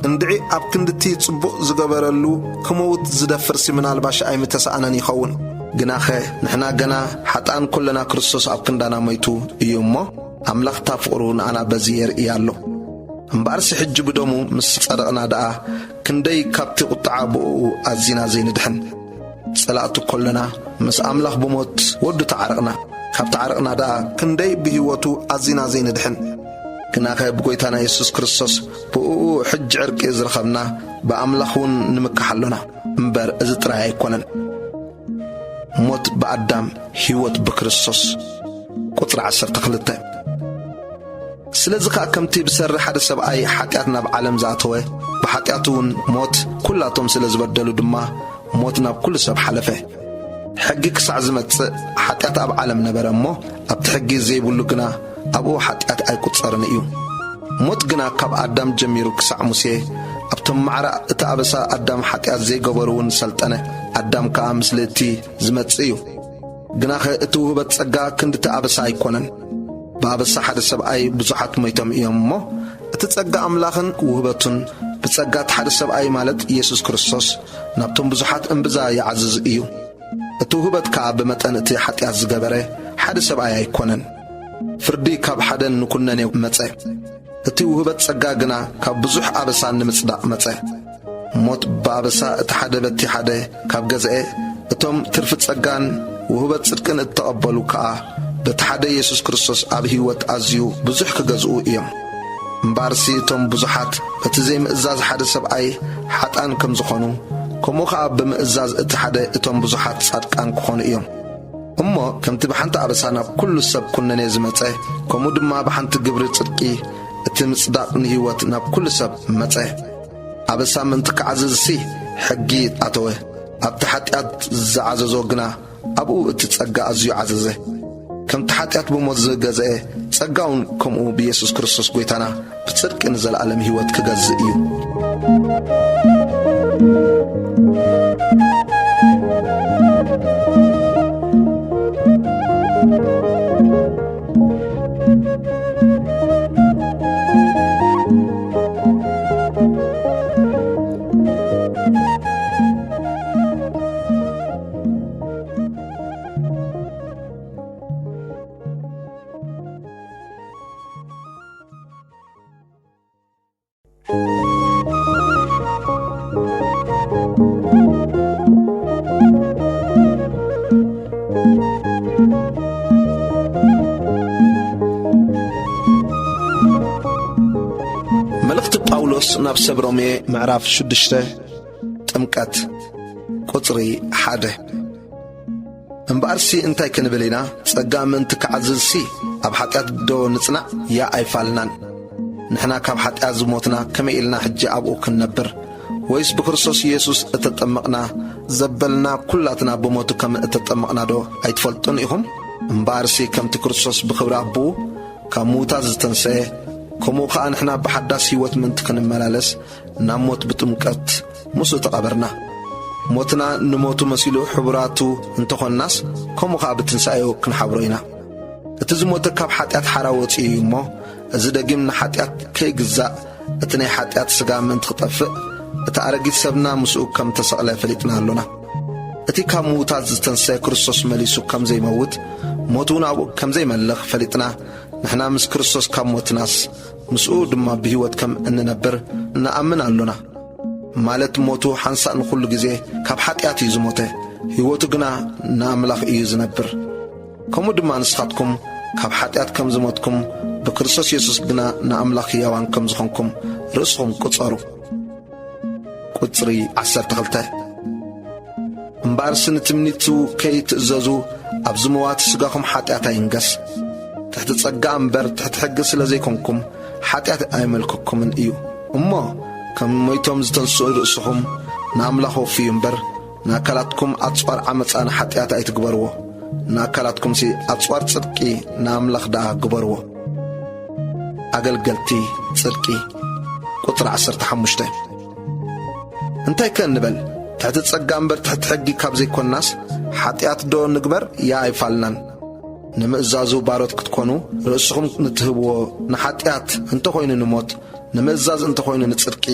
እንድዒ ኣብ ክንዲ እቲ ጽቡቕ ዝገበረሉ ክመውት ዝደፍርሲ ምናልባሽ ኣይምተሳእነን ይኸውን። ግናኸ ንሕና ገና ሓጥኣን ከሎና ክርስቶስ ኣብ ክንዳና ሞይቱ እዩ እሞ፣ ኣምላኽ እታ ፍቕሩ ንኣና በዚ የርእያ ኣሎ። እምበኣርሲ ሕጂ ብደሙ ምስ ጸደቕና ደኣ፣ ክንደይ ካብቲ ቁጥዓ ብእኡ ኣዚና ዘይንድሕን። ጸላእቱ ከሎና፣ ምስ ኣምላኽ ብሞት ወዱ ተዓረቕና። ካብ ተዓረቕና ደኣ፣ ክንደይ ብህይወቱ ኣዚና ዘይንድሕን። ግናኸ ብጐይታና የሱስ ክርስቶስ፣ ብእኡ ሕጂ ዕርቂ ዝረኸብና፣ ብኣምላኽ እውን ንምካሕ ኣሎና። እምበር እዚ ጥራይ ኣይኮነን። ሞት ብኣዳም፣ ህይወት ብክርስቶስ። ቁጽሪ ዓሰርተ ክልተ። ስለዚ ኸኣ ከምቲ ብሰሪ ሓደ ሰብኣይ ሓጢኣት ናብ ዓለም ዝኣተወ፣ ብሓጢኣት እውን ሞት፣ ኩላቶም ስለ ዝበደሉ ድማ ሞት ናብ ኩሉ ሰብ ሓለፈ። ሕጊ ክሳዕ ዝመጽእ ሓጢኣት ኣብ ዓለም ነበረ እሞ፣ ኣብቲ ሕጊ ዘይብሉ ግና ኣብኡ ሓጢኣት ኣይቁጸርን እዩ። ሞት ግና ካብ ኣዳም ጀሚሩ ክሳዕ ሙሴ ኣብቶም ማዕረ እቲ ኣበሳ ኣዳም ሓጢኣት ዘይገበሩ እውን ሰልጠነ። ኣዳም ከኣ ምስሊ እቲ ዝመጽእ እዩ። ግናኸ እቲ ውህበት ጸጋ ክንድቲ ኣበሳ ኣይኮነን። ብኣበሳ ሓደ ሰብኣይ ብዙሓት ሞይቶም እዮም እሞ፣ እቲ ጸጋ ኣምላኽን ውህበቱን ብጸጋ እቲ ሓደ ሰብኣይ ማለት ኢየሱስ ክርስቶስ ናብቶም ብዙሓት እምብዛ ይዓዝዝ እዩ። እቲ ውህበት ከኣ ብመጠን እቲ ሓጢኣት ዝገበረ ሓደ ሰብኣይ ኣይኮነን። ፍርዲ ካብ ሓደ ንኩነኔ መጸ። እቲ ውህበት ጸጋ ግና ካብ ብዙሕ ኣበሳ ንምጽዳቕ መጸ። ሞት ብኣበሳ እቲ ሓደ በቲ ሓደ ካብ ገዝኤ፣ እቶም ትርፊ ጸጋን ውህበት ጽድቅን እተቐበሉ ከኣ በቲ ሓደ የሱስ ክርስቶስ ኣብ ህይወት ኣዝዩ ብዙሕ ክገዝኡ እዮም። እምበኣርሲ እቶም ብዙሓት በቲ ዘይምእዛዝ ሓደ ሰብኣይ ሓጥኣን ከም ዝኾኑ፣ ከምኡ ኸኣ ብምእዛዝ እቲ ሓደ እቶም ብዙሓት ጻድቃን ክኾኑ እዮም። እሞ ከምቲ ብሓንቲ ኣበሳ ናብ ኩሉ ሰብ ኩነኔ ዝመጸ፣ ከምኡ ድማ ብሓንቲ ግብሪ ጽድቂ እቲ ምጽዳቕ ንህይወት ናብ ኩሉ ሰብ መጸ። ኣበሳ ምእንቲ ክዓዝዝሲ ሕጊ ኣተወ፣ ኣብቲ ሓጢኣት ዝዓዘዞ ግና ኣብኡ እቲ ጸጋ ኣዝዩ ዓዘዘ። ከምቲ ሓጢኣት ብሞት ዝገዝአ፣ ጸጋውን ከምኡ ብየሱስ ክርስቶስ ጐይታና ብጽድቂ ንዘለኣለም ህይወት ክገዝእ እዩ። መልእኽቲ ጳውሎስ ናብ ሰብ ሮሜ ምዕራፍ ሽዱሽተ፣ ጥምቀት፣ ቁጽሪ ሓደ። እምበኣርሲ እንታይ ክንብል ኢና? ጸጋ ምእንቲ ክዓዝዝሲ ኣብ ሓጢኣት ዶ ንጽናዕ? ያእ ኣይፋልናን። ንሕና ካብ ሓጢኣት ዝሞትና ከመይ ኢልና ሕጂ ኣብኡ ክንነብር? ወይስ ብክርስቶስ ኢየሱስ እተጠመቕና ዘበልና ኩላትና ብሞቱ ከም እተጠመቕና ዶ ኣይትፈልጡን ኢኹም? እምበኣርሲ ከምቲ ክርስቶስ ብኽብሪ ኣቦኡ ካብ ምዉታት ዝተንሰኤ፣ ከምኡ ኸኣ ንሕና ብሓዳስ ህይወት ምእንቲ ክንመላለስ ናብ ሞት ብጥምቀት ምስኡ ተቐበርና። ሞትና ንሞቱ መሲሉ ሕቡራቱ እንተኾንናስ፣ ከምኡ ኸኣ ብትንሳኤኡ ክንሓብሮ ኢና። እቲ ዝሞተ ካብ ሓጢኣት ሓራ ወጺኡ እዩ እሞ፣ እዚ ደጊም ንሓጢኣት ከይግዛእ፣ እቲ ናይ ሓጢኣት ስጋ ምእንቲ ክጠፍእ፣ እቲ ኣረጊት ሰብና ምስኡ ከም ተሰቕለ ፈሊጥና ኣሎና። እቲ ካብ ምዉታት ዝተንሰ ክርስቶስ መሊሱ ከም ዘይመውት፣ ሞት እውን ኣብኡ ከም ዘይመልኽ ፈሊጥና፣ ንሕና ምስ ክርስቶስ ካብ ሞትናስ፣ ምስኡ ድማ ብህይወት ከም እንነብር ንኣምን ኣሎና። ማለት ሞቱ ሓንሳእ ንኹሉ ግዜ ካብ ሓጢኣት እዩ ዝሞተ፣ ህይወቱ ግና ንኣምላኽ እዩ ዝነብር። ከምኡ ድማ ንስኻትኩም ካብ ሓጢኣት ከም ዝሞትኩም፣ ብክርስቶስ የሱስ ግና ንኣምላኽ ህያዋን ከም ዝኾንኩም ርእስኹም ቁጸሩ። ቁጽሪ ዓሰርተ ክልተ። እምበኣርሲ ንትምኒቱ ከይትእዘዙ፣ ኣብዚ መዋቲ ስጋኹም ሓጢኣት ኣይንገስ። ትሕቲ ጸጋ እምበር ትሕቲ ሕጊ ስለ ዘይኮንኩም፣ ሓጢኣት ኣይመልከኩምን እዩ። እሞ ከም ሞይቶም ዝተንስኡ ርእስኹም ንኣምላኽ ወፍዩ እምበር፣ ንኣካላትኩም ኣጽዋር ዓመጻ ንሓጢኣት ኣይትግበርዎ። ንኣካላትኩምሲ ኣጽዋር ጽድቂ ንኣምላኽ ደኣ ግበርዎ። ኣገልገልቲ ጽድቂ። ቁጽሪ ዓሰርተ ሓሙሽተ። እንታይ ከ ንበል? ትሕቲ ጸጋ እምበር ትሕቲ ሕጊ ካብ ዘይኮንናስ፣ ሓጢኣት ዶ ንግበር? ያእ ኣይፋልናን። ንምእዛዙ ባሮት ክትኮኑ ርእስኹም ንትህብዎ፣ ንሓጢኣት እንተኾይኑ ንሞት፣ ንምእዛዝ እንተኾይኑ ንጽድቂ።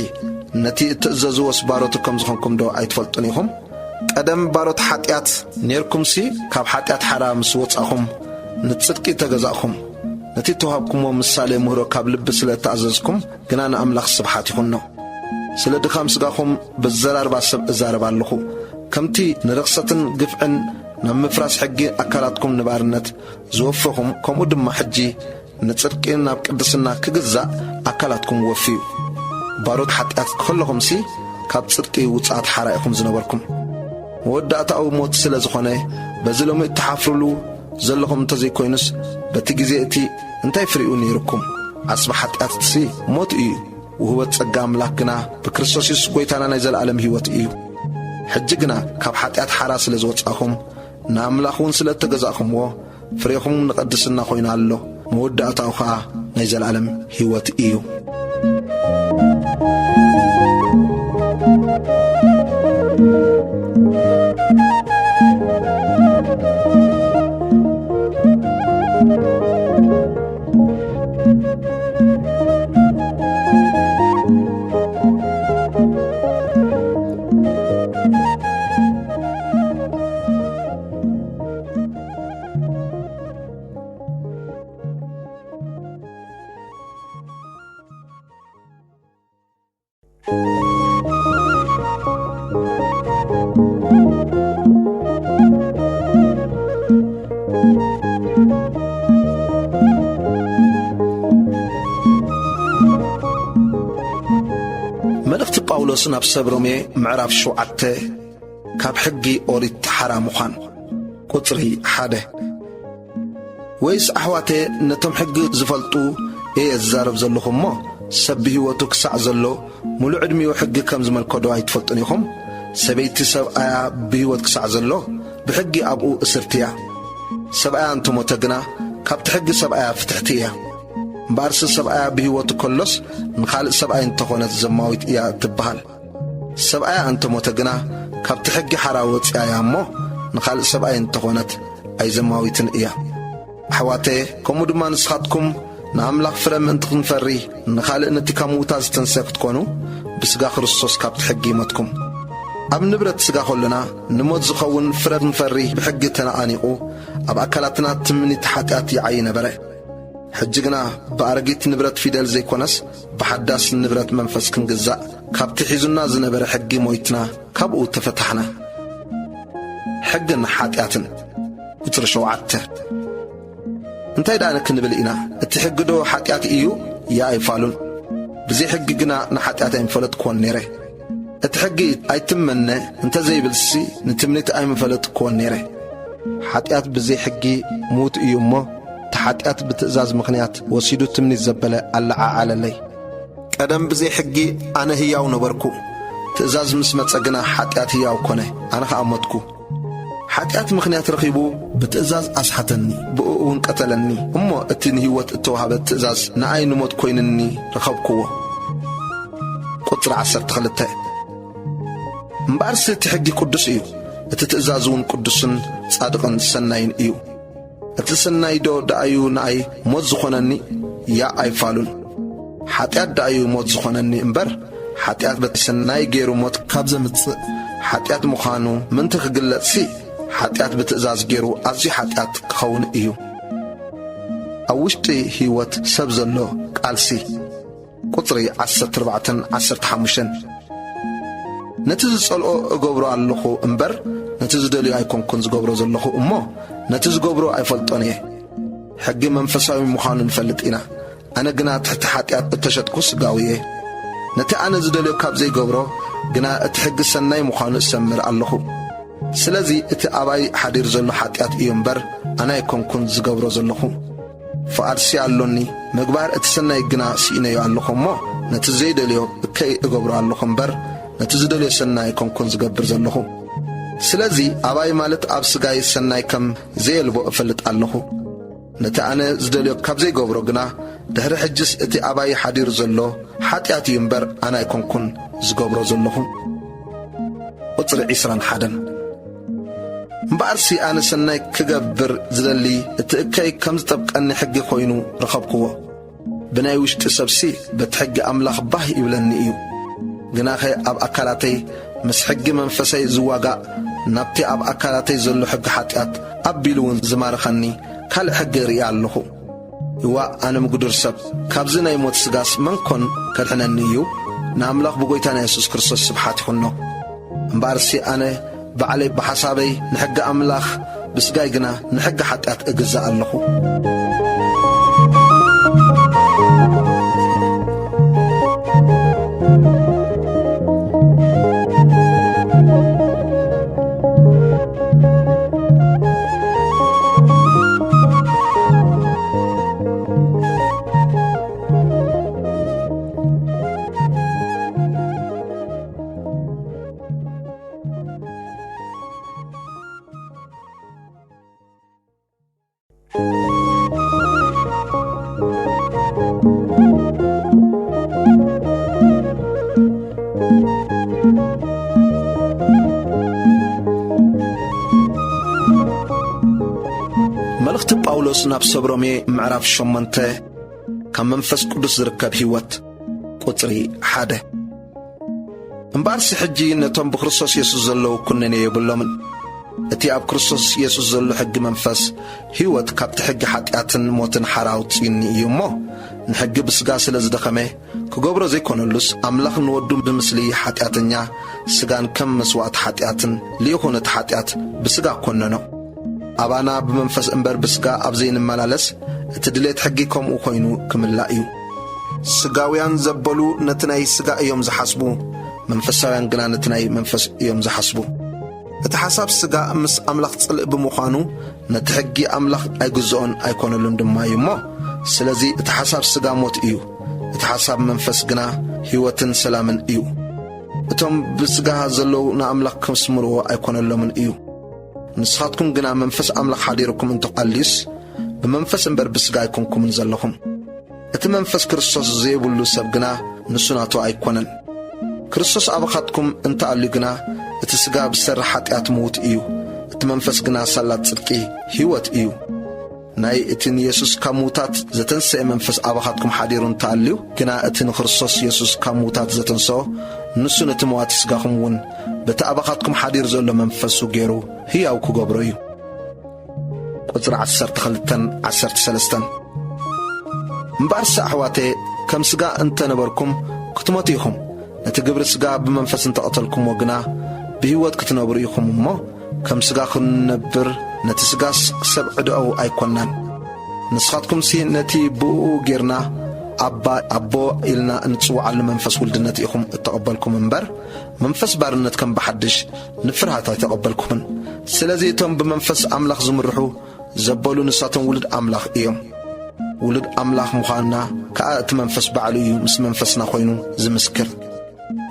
ነቲ እትእዘዝዎስ ባሮቱ ከም ዝኾንኩም ዶ ኣይትፈልጡን ኢኹም? ቀደም ባሮት ሓጢኣት ኔርኩምሲ፣ ካብ ሓጢኣት ሓራ ምስ ወጻእኹም፣ ንጽድቂ ተገዛእኹም። ነቲ እተዋህብኩምዎ ምሳሌ ምህሮ ካብ ልቢ ስለ እተኣዘዝኩም ግና ንኣምላኽ ስብሓት ይኹኖ። ስለ ድኻም ስጋኹም በዘራርባ ሰብ እዛረብ ኣለኹ። ከምቲ ንርኽሰትን ግፍዕን ናብ ምፍራስ ሕጊ ኣካላትኩም ንባርነት ዝወፈኹም፣ ከምኡ ድማ ሕጂ ንጽድቂ ናብ ቅድስና ክግዛእ ኣካላትኩም ወፍዩ። ባሮት ሓጢኣት ከለኹምሲ፣ ካብ ጽድቂ ውጽኣት ሓራ ኢኹም ዝነበርኩም። መወዳእታኡ ሞት ስለ ዝኾነ፣ በዚ ሎሚ እትሓፍሩሉ ዘለኹም እንተዘይኮይኑስ፣ በቲ ግዜ እቲ እንታይ ፍሪኡ ነይሩኩም? ዓስቢ ሓጢኣትሲ ሞት እዩ። ውህበት ጸጋ ኣምላኽ ግና ብክርስቶስ የሱስ ጐይታና ናይ ዘለኣለም ህይወት እዩ። ሕጂ ግና ካብ ሓጢኣት ሓራ ስለ ዝወጻእኹም፣ ንኣምላኽ እውን ስለ እተገዛእኹምዎ፣ ፍሬኹም ንቐድስና ኾይኑ ኣሎ፣ መወዳእታኡ ኸኣ ናይ ዘለኣለም ህይወት እዩ። መልእኽቲ ጳውሎስ ናብ ሰብ ሮሜ ምዕራፍ ሸውዓተ። ካብ ሕጊ ኦሪት ሓራ ምዃን። ቁጽሪ ሓደ። ወይስ ኣሕዋተ፣ ነቶም ሕጊ ዝፈልጡ እየ ዝዛረብ ዘለኹ እሞ፣ ሰብ ብህይወቱ ክሳዕ ዘሎ ምሉእ ዕድሚኡ ሕጊ ከም ዝመልኮ ዶ ኣይትፈልጡን ኢኹም? ሰበይቲ ሰብኣያ ብህይወት ክሳዕ ዘሎ ብሕጊ ኣብኡ እስርቲ እያ። ሰብኣያ እንተሞተ ግና ካብቲ ሕጊ ሰብኣያ ፍትሕቲ እያ። እምበኣርሲ ሰብኣያ ብህይወቱ ከሎስ ንኻልእ ሰብኣይ እንተኾነት ዘማዊት እያ እትበሃል። ሰብኣያ እንተሞተ ግና ካብቲ ሕጊ ሓራ ወጺኣ እያ እሞ ንኻልእ ሰብኣይ እንተኾነት ኣይዘማዊትን እያ። ኣሕዋተየ፣ ከምኡ ድማ ንስኻትኩም ንኣምላኽ ፍረ ምእንቲ ክንፈሪ ንኻልእ ነቲ ካብ ምዉታት ዝተንሰ ክትኮኑ ብስጋ ክርስቶስ ካብቲ ሕጊ ይመትኩም። ኣብ ንብረት ስጋ ከሎና ንሞት ዝኸውን ፍረ ክንፈሪ ብሕጊ ተነቓኒቑ ኣብ ኣካላትና ትምኒት ሓጢኣት ይዓዪ ነበረ። ሕጂ ግና ብኣረጊት ንብረት ፊደል ዘይኮነስ ብሓዳስ ንብረት መንፈስ ክንግዛእ ካብቲ ሒዙና ዝነበረ ሕጊ ሞይትና ካብኡ ተፈታሕና። ሕግን ሓጢኣትን። ቁጽሪ ሸውዓተ። እንታይ ደኣ ክንብል ኢና? እቲ ሕጊ ዶ ሓጢኣት እዩ? ይኣይ ፋሉን። ብዘይ ሕጊ ግና ንሓጢኣት ኣይምፈለጥክዎን ነይረ። እቲ ሕጊ ኣይትመነ እንተ ዘይብልሲ ንትምኒት ኣይምፈለጥክዎን ነይረ። ሓጢኣት ብዘይ ሕጊ ምዉት እዩ እሞ፣ እቲ ሓጢኣት ብትእዛዝ ምኽንያት ወሲዱ ትምኒት ዘበለ ኣለዓዓለለይ። ቀደም ብዘይ ሕጊ ኣነ ህያው ነበርኩ። ትእዛዝ ምስ መጸ ግና ሓጢኣት ህያው ኮነ፣ ኣነ ኸኣ ሞትኩ። ሓጢኣት ምኽንያት ረኺቡ ብትእዛዝ ኣስሓተኒ፣ ብእኡ እውን ቀተለኒ። እሞ እቲ ንህይወት እተዋህበ ትእዛዝ ንኣይ ንሞት ኮይኑኒ ረኸብክዎ። ቁጽሪ ዓሰርተ ክልተ። እምበኣርሲ እቲ ሕጊ ቅዱስ እዩ፣ እቲ ትእዛዝ እውን ቅዱስን ጻድቕን ሰናይን እዩ። እቲ ሰናይ ዶ ደኣዩ ንኣይ ሞት ዝኾነኒ? ያእ ኣይፋሉን። ሓጢኣት ደኣዩ ሞት ዝኾነኒ እምበር፣ ሓጢኣት በቲ ሰናይ ገይሩ ሞት ካብ ዘምጽእ፣ ሓጢኣት ምዃኑ ምእንቲ ክግለጽሲ፣ ሓጢኣት ብትእዛዝ ገይሩ ኣዝዩ ሓጢኣት ክኸውን እዩ። ኣብ ውሽጢ ህይወት ሰብ ዘሎ ቃልሲ። ቁጽሪ ዓሰርተ ኣርባዕተን ዓሰርተ ሓሙሽተን። ነቲ ዝጸልኦ እገብሮ ኣለኹ እምበር፣ ነቲ ዝደልዮ ኣይኮንኩን ዝገብሮ ዘለኹ እሞ፣ ነቲ ዝገብሮ ኣይፈልጦን እየ። ሕጊ መንፈሳዊ ምዃኑ ንፈልጥ ኢና። ኣነ ግና ትሕቲ ሓጢኣት እተሸጥኩ ስጋዊ እየ። ነቲ ኣነ ዝደልዮ ካብ ዘይገብሮ ግና፣ እቲ ሕጊ ሰናይ ምዃኑ እሰምር ኣለኹ። ስለዚ እቲ ኣባይ ሓዲር ዘሎ ሓጢኣት እዩ እምበር፣ ኣነ ኣይኮንኩን ዝገብሮ ዘለኹ። ፍቓድሲ ኣሎኒ፣ ምግባር እቲ ሰናይ ግና ስኢነዮ ኣለኹ እሞ፣ ነቲ ዘይደልዮ እከይ እገብሮ ኣለኹ እምበር፣ ነቲ ዝደልዮ ሰናይ ኣይኮንኩን ዝገብር ዘለኹ። ስለዚ ኣባይ ማለት ኣብ ስጋይ ሰናይ ከም ዘየልቦ እፈልጥ ኣለኹ። ነቲ ኣነ ዝደልዮ ካብ ዘይገብሮ ግና፣ ድሕሪ ሕጅስ እቲ ኣባይ ሓዲሩ ዘሎ ሓጢኣት እዩ እምበር፣ ኣነ ኣይኮንኩን ዝገብሮ ዘለኹ። ቁጽሪ ዒስራን ሓደን። እምበኣርሲ ኣነ ሰናይ ክገብር ዝደሊ፣ እቲ እከይ ከም ዝጠብቀኒ ሕጊ ኮይኑ ረኸብክዎ። ብናይ ውሽጢ ሰብሲ በቲ ሕጊ ኣምላኽ ባህ ይብለኒ እዩ። ግናኸ ኣብ ኣካላተይ ምስ ሕጊ መንፈሰይ ዝዋጋእ፣ ናብቲ ኣብ ኣካላተይ ዘሎ ሕጊ ሓጢኣት ኣቢሉ እውን ዝማርኸኒ ካልእ ሕጊ እርኢ ኣለኹ። እዋእ፣ ኣነ ምጉዱር ሰብ፣ ካብዚ ናይ ሞት ስጋስ መን ኮን ከድሕነኒ እዩ? ንኣምላኽ ብጎይታና የሱስ ክርስቶስ ስብሓት ይኹኖ። እምበኣርሲ ኣነ ባዕለይ ብሓሳበይ ንሕጊ ኣምላኽ፣ ብስጋይ ግና ንሕጊ ሓጢኣት እግዛእ ኣለኹ። መልእኽቲ ጳውሎስ ናብ ሰብ ሮሜ ምዕራፍ ሸሞንተ፣ ካብ መንፈስ ቅዱስ ዝርከብ ህይወት። ቁጽሪ ሓደ። እምበኣርሲ ሕጂ ነቶም ብክርስቶስ የሱስ ዘለዉ ኩነኔ የብሎምን። እቲ ኣብ ክርስቶስ የሱስ ዘሎ ሕጊ መንፈስ ህይወት ካብቲ ሕጊ ሓጢኣትን ሞትን ሓራ ኣውጺኡኒ እዩ እሞ፣ ንሕጊ ብስጋ ስለ ዝደኸመ፣ ክገብሮ ዘይኮነሉስ፣ ኣምላኽ ንወዱ ብምስሊ ሓጢኣተኛ ስጋን ከም መስዋእቲ ሓጢኣትን ልኢኹ ነቲ ሓጢኣት ብስጋ ኮነኖ። ኣባና ብመንፈስ እምበር ብስጋ ኣብ ዘይንመላለስ፣ እቲ ድሌት ሕጊ ከምኡ ኮይኑ ክምላእ እዩ። ስጋውያን ዘበሉ ነቲ ናይ ስጋ እዮም ዝሓስቡ፣ መንፈሳውያን ግና ነቲ ናይ መንፈስ እዮም ዝሓስቡ። እቲ ሓሳብ ስጋ ምስ ኣምላኽ ጽልእ ብምዃኑ፣ ነቲ ሕጊ ኣምላኽ ኣይግዝኦን ኣይኮነሉን ድማ እዩ እሞ፣ ስለዚ እቲ ሓሳብ ስጋ ሞት እዩ፣ እቲ ሓሳብ መንፈስ ግና ህይወትን ሰላምን እዩ። እቶም ብስጋ ዘለዉ ንኣምላኽ ከስምርዎ ኣይኮነሎምን እዩ። ንስኻትኩም ግና መንፈስ ኣምላኽ ሓዲርኩም እንተ ኣልዩስ፣ ብመንፈስ እምበር ብስጋ ኣይኮንኩምን ዘለኹም። እቲ መንፈስ ክርስቶስ ዘይብሉ ሰብ ግና ንሱ ናቱ ኣይኮነን። ክርስቶስ ኣባኻትኩም እንተኣልዩ ግና፣ እቲ ስጋ ብሰሪ ሓጢኣት ምዉት እዩ፣ እቲ መንፈስ ግና ሳላ ጽድቂ፣ ህይወት እዩ። ናይ እቲ ንየሱስ ካብ ምዉታት ዘተንሰኤ መንፈስ ኣባኻትኩም ሓዲሩ እንተኣልዩ ግና፣ እቲ ንክርስቶስ የሱስ ካብ ምዉታት ዘተንሰኦ፣ ንሱ ነቲ መዋቲ ስጋኹም እውን በቲ ኣባኻትኩም ሓዲሩ ዘሎ መንፈሱ ገይሩ ህያው ክገብሮ እዩ። ቁጽሪ ዓሰርተ ክልተን ዓሰርተ ሰለስተን። እምበኣርስ ኣሕዋተየ፣ ከም ስጋ እንተ ነበርኩም ክትሞቱ ኢኹም። ነቲ ግብሪ ስጋ ብመንፈስ እንተ ቀተልኩምዎ ግና ብህይወት ክትነብሩ ኢኹም እሞ፣ ከም ስጋ ክንነብር ነቲ ስጋስ ክሰብ ዕዳኡ ኣይኮንናን። ንስኻትኩምሲ ነቲ ብእኡ ጌርና ኣባ፣ ኣቦ ኢልና እንጽውዓሉ መንፈስ ውልድነት ኢኹም እተቐበልኩም እምበር፣ መንፈስ ባርነት ከም ብሓድሽ ንፍርሃት ኣይተቐበልኩምን። ስለዚ እቶም ብመንፈስ ኣምላኽ ዝምርሑ ዘበሉ ንሳቶም ውሉድ ኣምላኽ እዮም። ውሉድ ኣምላኽ ምዃንና ከኣ እቲ መንፈስ ባዕሉ እዩ ምስ መንፈስና ኮይኑ ዝምስክር።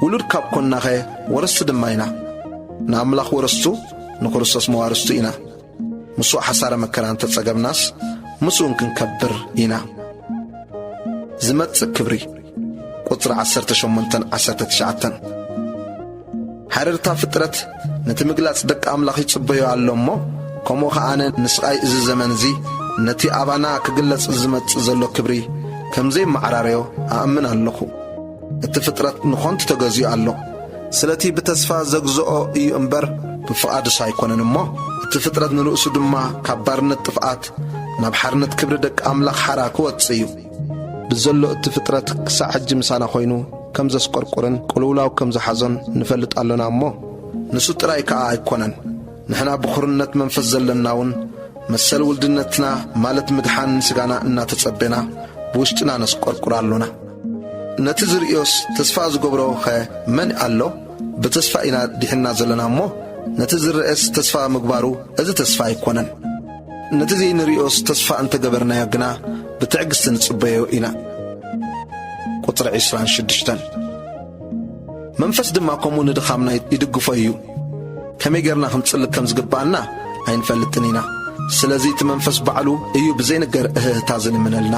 ውሉድ ካብ ኮንናኸ ወረስቲ ድማ ኢና። ንኣምላኽ ወረስቱ፣ ንክርስቶስ መዋርስቱ ኢና። ምስኡ ሓሳረ መከራ እንተጸገብናስ ምስኡን ክንከብር ኢና። ዝመጽእ ክብሪ። ቁጽሪ ዓሰርተ ሸሞንተን ዓሰርተ ትሽዓተን። ሓረርታ ፍጥረት ነቲ ምግላጽ ደቂ ኣምላኽ ይጽበዮ ኣሎ እሞ፣ ከምኡ ኸኣ ኣነ ንስቓይ እዚ ዘመን እዚ ነቲ ኣባና ክግለጽ ዝመጽእ ዘሎ ክብሪ ከም ዘይመዓራረዮ ኣእምን ኣለኹ። እቲ ፍጥረት ንኾንቱ ተገዚኡ ኣሎ። ስለቲ ብተስፋ ዘግዝኦ እዩ እምበር ብፍቓዱስ ኣይኮነን እሞ፣ እቲ ፍጥረት ንርእሱ ድማ ካብ ባርነት ጥፍኣት ናብ ሓርነት ክብሪ ደቂ ኣምላኽ ሓራ ክወጽእ እዩ። ብዘሎ እቲ ፍጥረት ክሳዕ ሕጂ ምሳና ኮይኑ ከም ዘስቆርቁርን ቅልውላው ከም ዝሓዞን ንፈልጥ ኣሎና እሞ፣ ንሱ ጥራይ ከኣ ኣይኮነን። ንሕና ብኹርነት መንፈስ ዘለና እውን መሰል ውልድነትና ማለት ምድሓን ስጋና እናተጸበና ብውሽጥና ነስቆርቁር ኣሎና። ነቲ ዝርእዮስ ተስፋ ዝገብሮኸ መን ኣሎ? ብተስፋ ኢና ድሒንና ዘለና እሞ፣ ነቲ ዝረኤስ ተስፋ ምግባሩ እዚ ተስፋ ኣይኮነን። ነቲ ዘይንርእዮስ ተስፋ እንተገበርናዮ ግና ብትዕግስቲ ንጽበዮ ኢና። ቁጽሪ ዕስራን ሽዱሽተን። መንፈስ ድማ ከምኡ ንድኻምና ይድግፎ እዩ። ከመይ ጌርና ክንጽሊ ከም ዝግብኣና ኣይንፈልጥን ኢና። ስለዚ እቲ መንፈስ ባዕሉ እዩ ብዘይንገር እህህታ ዝልምነልና።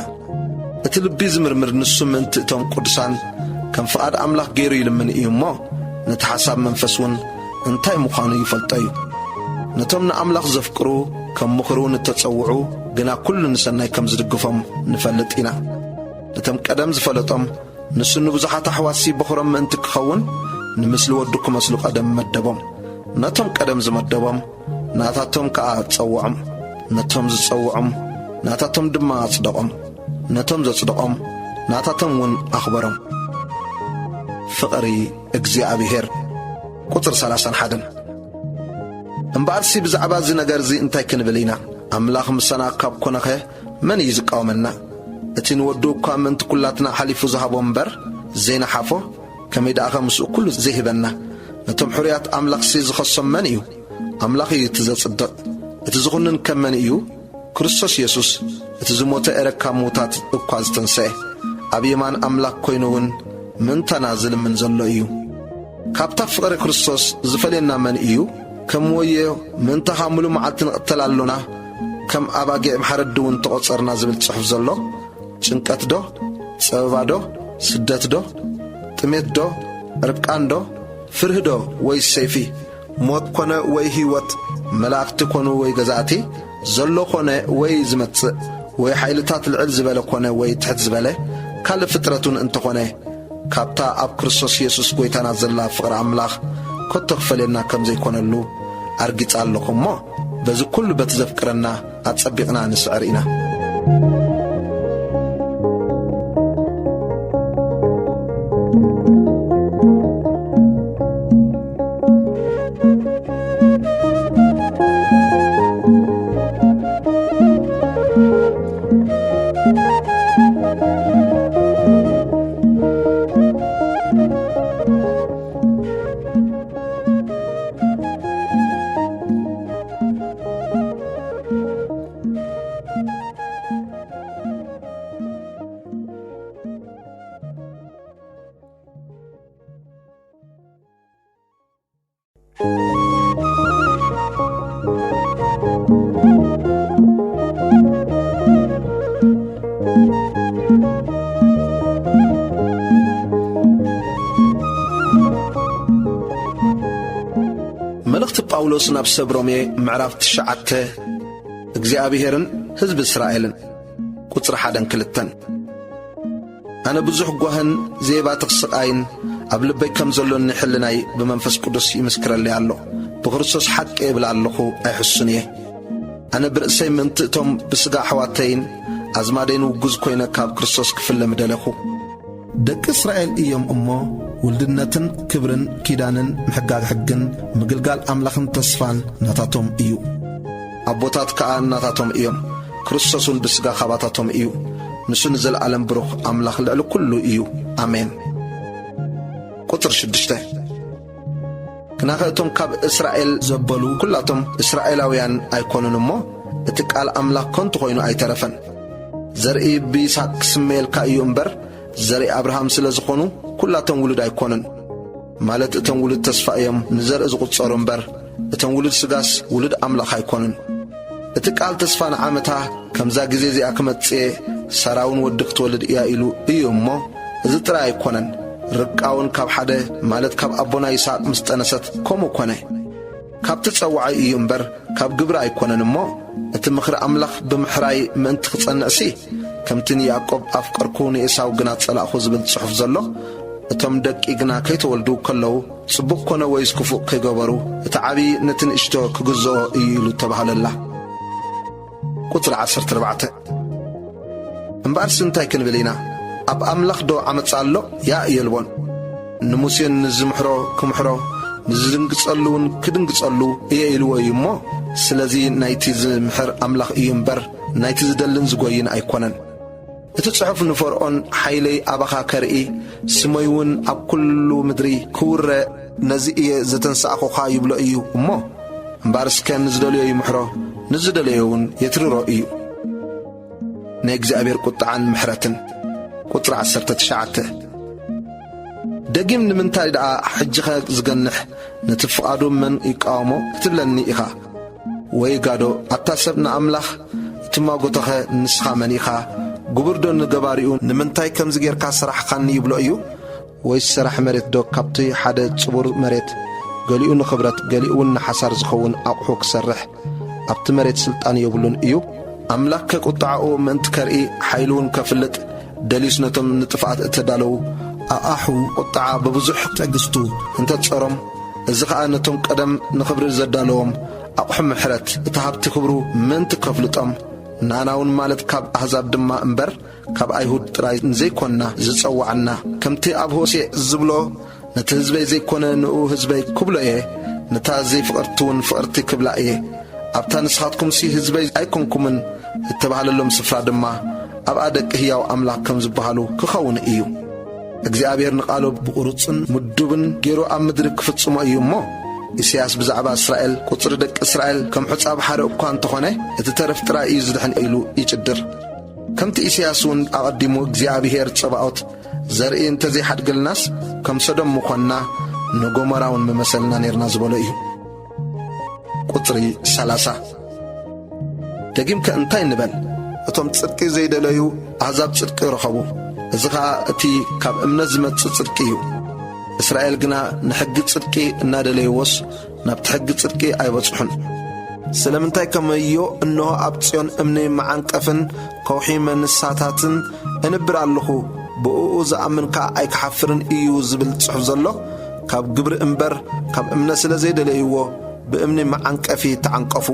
እቲ ልቢ ዝምርምር ንሱ ምእንቲ እቶም ቅዱሳን ከም ፍቓድ ኣምላኽ ገይሩ ይልምን እዩ እሞ፣ ነቲ ሓሳብ መንፈስ እውን እንታይ ምዃኑ ይፈልጦ እዩ። ነቶም ንኣምላኽ ዘፍቅሩ ከም ምኽሩ ንተጸውዑ ግና ኩሉ ንሰናይ ከም ዝድግፎም ንፈልጥ ኢና። ነቶም ቀደም ዝፈለጦም ንሱ ንብዙሓት ኣሕዋትሲ በኹሮም ምእንቲ ክኸውን፣ ንምስሊ ወዱ ክመስሉ ቀደም መደቦም። ነቶም ቀደም ዝመደቦም፣ ናታቶም ከኣ ጸውዖም። ነቶም ዝጸውዖም፣ ናታቶም ድማ ኣጽደቖም። ነቶም ዘጽደቖም፣ ናታቶም እውን ኣኽበሮም። ፍቕሪ እግዚኣብሔር። ቁጽሪ ሰላሳን ሓደን። እምበኣርሲ ብዛዕባ እዚ ነገር እዚ እንታይ ክንብል ኢና? ኣምላኽ ምሳና ካብ ኮነኸ፣ መን እዩ ዝቃወመና? እቲ ንወዱ እኳ ምእንቲ ኵላትና ሓሊፉ ዝሃቦ እምበር ዘይነሓፎ፣ ከመይ ደኣኸ ምስኡ ኵሉ ዘይህበና? ነቶም ሕሩያት ኣምላኽሲ ዝኸሶም መን እዩ? ኣምላኽ እዩ እቲ ዘጽድቕ። እቲ ዝኹንን ከ መን እዩ? ክርስቶስ የሱስ፣ እቲ ዝሞተ፣ ኤረ ካብ ምዉታት እኳ ዝተንስኤ፣ ኣብ የማን ኣምላኽ ኰይኑ እውን ምእንታና ዝልምን ዘሎ እዩ። ካብታ ፍቕሪ ክርስቶስ ዝፈልየና መን እዩ? ከም ወዮ ምእንታኻ ምሉእ መዓልቲ ንቕተል ኣሎና፣ ከም ኣባጊዕ ማሕረዲ እውን ተቖጸርና ዝብል ጽሑፍ ዘሎ፣ ጭንቀት ዶ? ጸበባ ዶ? ስደት ዶ? ጥሜት ዶ? ዕርቃን ዶ? ፍርሂ ዶ? ወይስ ሰይፊ? ሞት ኮነ ወይ ህይወት፣ መላእኽቲ ኮኑ ወይ ገዛእቲ፣ ዘሎ ኮነ ወይ ዝመጽእ፣ ወይ ሓይልታት ልዕል ዝበለ ኮነ ወይ ትሕት ዝበለ፣ ካልእ ፍጥረት እውን እንተኾነ፣ ካብታ ኣብ ክርስቶስ የሱስ ጐይታና ዘላ ፍቕሪ ኣምላኽ ከቶ ክፈልየና ከም ዘይኮነሉ ኣርጊጸ ኣለኹ እሞ፣ በዚ ኩሉ በቲ ዘፍቅረና ኣጸቢቕና ንስዕር ኢና። ናብ ሰብ ሮሜ ምዕራፍ ትሽዓተ። እግዚኣብሄርን ህዝቢ እስራኤልን። ቁጽሪ ሓደን ክልተን። ኣነ ብዙሕ ጓህን ዘይባትኽ ስቓይን ኣብ ልበይ ከም ዘሎኒ ሕልናይ ብመንፈስ ቅዱስ ይምስክረለይ ኣሎ። ብክርስቶስ ሓቂ እብል ኣለኹ፣ ኣይሕሱን እየ። ኣነ ብርእሰይ ምእንቲ እቶም ብስጋ ኣሕዋተይን ኣዝማደይን ውጉዝ ኮይነ ካብ ክርስቶስ ክፍለ ምደለኹ። ደቂ እስራኤል እዮም እሞ፣ ውልድነትን ክብርን ኪዳንን ምሕጋግ ሕግን ምግልጋል ኣምላኽን ተስፋን ናታቶም እዩ። ኣቦታት ከኣ ናታቶም እዮም። ክርስቶስ እውን ብስጋ ካባታቶም እዩ። ንሱ ንዘለኣለም ብሩኽ ኣምላኽ ልዕሊ ኩሉ እዩ። ኣሜን። ቁጽሪ ሽዱሽተ። ግናኸ እቶም ካብ እስራኤል ዘበሉ ኩላቶም እስራኤላውያን ኣይኮኑን እሞ፣ እቲ ቃል ኣምላኽ ከንቱ ኮይኑ ኣይተረፈን። ዘርኢ ብይስሐቅ ክስመየልካ እዩ እምበር፣ ዘርኢ ኣብርሃም ስለ ዝኾኑ ኩላቶም ውሉድ ኣይኮኑን። ማለት እቶም ውሉድ ተስፋ እዮም ንዘርኢ ዝቑጸሩ እምበር፣ እቶም ውሉድ ስጋስ ውሉድ ኣምላኽ ኣይኮኑን። እቲ ቃል ተስፋ ንዓመታ ከምዛ ግዜ እዚኣ ክመጽእ እየ፣ ሳራ እውን ወዲ ክትወልድ እያ ኢሉ እዩ እሞ፣ እዚ ጥራይ ኣይኮነን። ርብቃ እውን ካብ ሓደ፣ ማለት ካብ ኣቦና ይስሐቅ ምስ ጠነሰት ከምኡ ኮነ። ካብቲ ጸዋዒ እዩ እምበር፣ ካብ ግብሪ ኣይኮነን እሞ፣ እቲ ምኽሪ ኣምላኽ ብምሕራይ ምእንቲ ክጸንዕሲ፣ ከምቲ ንያዕቆብ ኣፍቀርኩ ንኤሳው ግና ጸላእኹ ዝብል ጽሑፍ ዘሎ፣ እቶም ደቂ ግና ከይተወልዱ ከለዉ፣ ጽቡቕ ኮነ ወይስ ክፉእ ከይገበሩ፣ እቲ ዓብዪ ነቲ ንእሽቶ ክግዝኦ እዩ ኢሉ ተባህለላ። ቁጽሪ ዓሰርተ ኣርባዕተ። እምበኣርስ እንታይ ክንብል ኢና? ኣብ ኣምላኽ ዶ ዓመጻ ኣሎ? ያእ የልቦን። ንሙሴን ንዝምሕሮ ክምሕሮ፣ ንዝድንግጸሉ እውን ክድንግጸሉ እየ ኢልዎ እዩ እሞ፣ ስለዚ ናይቲ ዝምሕር ኣምላኽ እዩ እምበር፣ ናይቲ ዝደልን ዝጎይን ኣይኮነን። እቲ ጽሑፍ ንፈርኦን ሓይለይ ኣባኻ ከርኢ፣ ስመይ እውን ኣብ ኩሉ ምድሪ ክውረ ነዚ እየ ዘተንሳእኹኻ ይብሎ እዩ እሞ፣ እምበኣር እስከ ንዝደልዮ ይምሕሮ፣ ንዝደለዮ እውን የትርሮ እዩ። ናይ እግዚኣብሔር ቁጥዓን ምሕረትን። ቁጽሪ ዓሰርተ ትሽዓተ። ደጊም ንምንታይ ደኣ ሕጂኸ ዝገንሕ ነቲ ፍቓዱ መን ይቃወሞ ክትብለኒ ኢኻ? ወይ ጋዶ፣ ኣታ ሰብ ንኣምላኽ እትማጎቶኸ ንስኻ መን ኢኻ? ግቡር ዶ ንገባሪኡ ንምንታይ ከምዚ ጌርካ ሰራሕኻኒ ይብሎ እዩ? ወይስ ሰራሕ መሬት ዶ ካብቲ ሓደ ጽቡር መሬት ገሊኡ ንኽብረት ገሊኡ እውን ንሓሳር ዝኸውን ኣቑሑ ክሰርሕ ኣብቲ መሬት ስልጣን የብሉን እዩ? ኣምላኽ ከ ቁጥዓኡ ምእንቲ ከርኢ ሓይሉ እውን ከፍልጥ ደልዩስ ነቶም ንጥፍኣት እተዳለዉ ኣቓሑ ቁጥዓ ብብዙሕ ትዕግስቱ እንተጸሮም፣ እዚ ኸኣ ነቶም ቀደም ንኽብሪ ዘዳለዎም ኣቑሑ ምሕረት እቲ ሃብቲ ክብሩ ምእንቲ ከፍልጦም፣ ንኣና እውን ማለት ካብ ኣህዛብ ድማ እምበር ካብ ኣይሁድ ጥራይ ንዘይኮንና ዝጸዋዓና፣ ከምቲ ኣብ ሆሴዕ ዝብሎ፣ ነቲ ህዝበይ ዘይኮነ ንኡ ህዝበይ ክብሎ እየ፣ ነታ ዘይፍቕርቲ እውን ፍቕርቲ ክብላ እየ። ኣብታ ንስኻትኩምሲ ህዝበይ ኣይኮንኩምን እተባህለሎም ስፍራ ድማ ኣብኣ ደቂ ህያው ኣምላኽ ከም ዝበሃሉ ክኸውን እዩ። እግዚኣብሔር ንቓሉ ብቑሩጽን ምዱብን ገይሩ ኣብ ምድሪ ክፍጽሞ እዩ እሞ፣ ኢሳያስ ብዛዕባ እስራኤል፣ ቁጽሪ ደቂ እስራኤል ከም ሑጻ ባሕሪ እኳ እንተኾነ፣ እቲ ተረፍ ጥራይ እዩ ዝድሕን ኢሉ ይጭድር። ከምቲ ኢሳያስ እውን ኣቐዲሙ እግዚኣብሔር ጸባኦት ዘርኢ እንተዘይሓድገልናስ ከም ሰዶም ምኾንና ንጎሞራ እውን ምመሰልና ኔርና ዝበሎ እዩ። ቁጽሪ ሰላሳ። ደጊምከ እንታይ ንበል? እቶም ጽድቂ ዘይደለዩ ኣህዛብ ጽድቂ ረኸቡ። እዚ ኸኣ እቲ ካብ እምነት ዝመጽእ ጽድቂ እዩ። እስራኤል ግና ንሕጊ ጽድቂ እናደለይዎስ ናብቲ ሕጊ ጽድቂ ኣይበጽሑን። ስለምንታይ ከመዮ እንሆ ኣብ ጽዮን እምኒ መዓንቀፍን ከውሒ መንሳታትን እንብር ኣለኹ፣ ብእኡ ዝኣምን ከኣ ኣይክሓፍርን እዩ ዝብል ጽሑፍ ዘሎ፣ ካብ ግብሪ እምበር ካብ እምነት ስለ ዘይደለይዎ ብእምኒ መዓንቀፊ ተዓንቀፉ።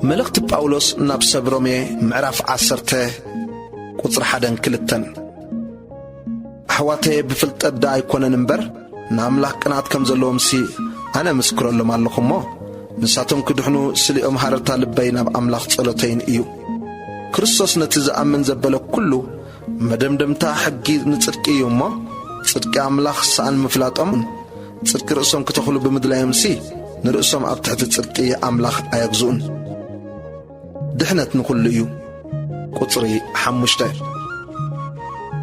መልእኽቲ ጳውሎስ ናብ ሰብ ሮሜ ምዕራፍ ዓሰርተ ቁጽሪ ሓደን ክልተን። ኣሕዋተየ ብፍልጠት ደኣ ኣይኮነን እምበር፣ ንኣምላኽ ቅንኣት ከም ዘለዎምሲ ኣነ ምስክረሎም ኣለኹ እሞ፣ ንሳቶም ክድሕኑ ስሊኦም ሃረርታ ልበይ ናብ ኣምላኽ ጸሎተይን እዩ። ክርስቶስ ነቲ ዝኣምን ዘበለ ኩሉ መደምደምታ ሕጊ ንጽድቂ እዩ እሞ፣ ጽድቂ ኣምላኽ ሰኣን ምፍላጦምን ጽድቂ ርእሶም ክተኽሉ ብምድላዮምሲ፣ ንርእሶም ኣብ ትሕቲ ጽድቂ ኣምላኽ ኣየግዝኡን። ድሕነት ንኹሉ እዩ። ቁጽሪ ሓሙሽተ።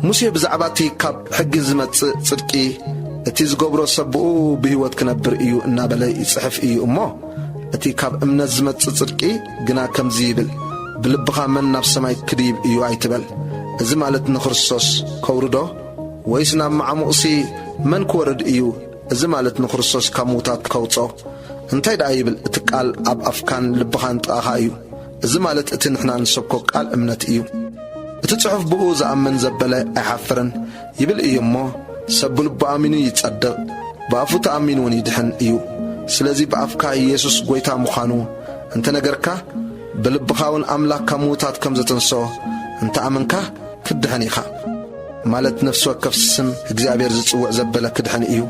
ሙሴ ብዛዕባ እቲ ካብ ሕጊ ዝመጽእ ጽድቂ፣ "እቲ ዝገብሮ ሰብ ብኡ ብህይወት ክነብር እዩ" እናበለ ይጽሕፍ እዩ እሞ፣ እቲ ካብ እምነት ዝመጽእ ጽድቂ ግና ከምዚ ይብል፣ "ብልብኻ መን ናብ ሰማይ ክድይብ እዩ ኣይትበል"። እዚ ማለት ንክርስቶስ ከውርዶ ወይስ ናብ ማዕሙቕሲ መን ክወርድ እዩ? እዚ ማለት ንክርስቶስ ካብ ምዉታት ከውጾ። እንታይ ደኣ ይብል? እቲ ቃል ኣብ ኣፍካን ልብኻን ጥቓኻ እዩ። እዚ ማለት እቲ ንሕና ንሰብኮ ቃል እምነት እዩ። እቲ ጽሑፍ ብኡ ዝኣምን ዘበለ ኣይሓፍርን ይብል እዩ እሞ፣ ሰብ ብልቡ ኣሚኑ ይጸድቕ፣ ብኣፉ ተኣሚኑ እውን ይድሕን እዩ። ስለዚ ብኣፍካ ኢየሱስ ጐይታ ምዃኑ እንተ ነገርካ፣ ብልብኻ እውን ኣምላኽ ካብ ምዉታት ከም ዘተንስኦ እንተ ኣመንካ፣ ክትድሕን ኢኻ። ማለት ነፍሲ ወከፍ ስም እግዚኣብሔር ዝጽውዕ ዘበለ ክድሕን እዩ።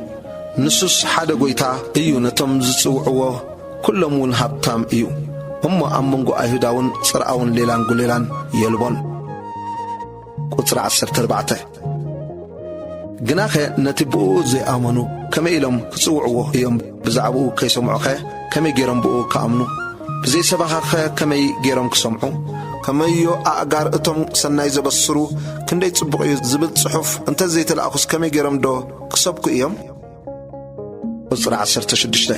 ንሱስ ሓደ ጐይታ እዩ፣ ነቶም ዝጽውዕዎ ኩሎም እውን ሃብታም እዩ። እሞ ኣብ መንጎ ኣይሁዳውን ጽርኣውን ሌላን ጉሌላን የልቦን። ቁጽሪ ዓሰርተ ኣርባዕተ። ግናኸ ነቲ ብእኡ ዘይኣመኑ ከመይ ኢሎም ክጽውዕዎ እዮም? ብዛዕባኡ ከይሰምዑኸ ከመይ ገይሮም ብእኡ ክኣምኑ? ብዘይ ሰበኻኸ ከመይ ገይሮም ክሰምዑ? ከመዮ ኣእጋር እቶም ሰናይ ዘበስሩ ክንደይ ጽቡቕ እዩ ዝብል ጽሑፍ እንተ ዘይተላእኹስ ከመይ ገይሮም ዶ ክሰብኩ እዮም? ቁጽሪ ዓሰርተ ሽዱሽተ።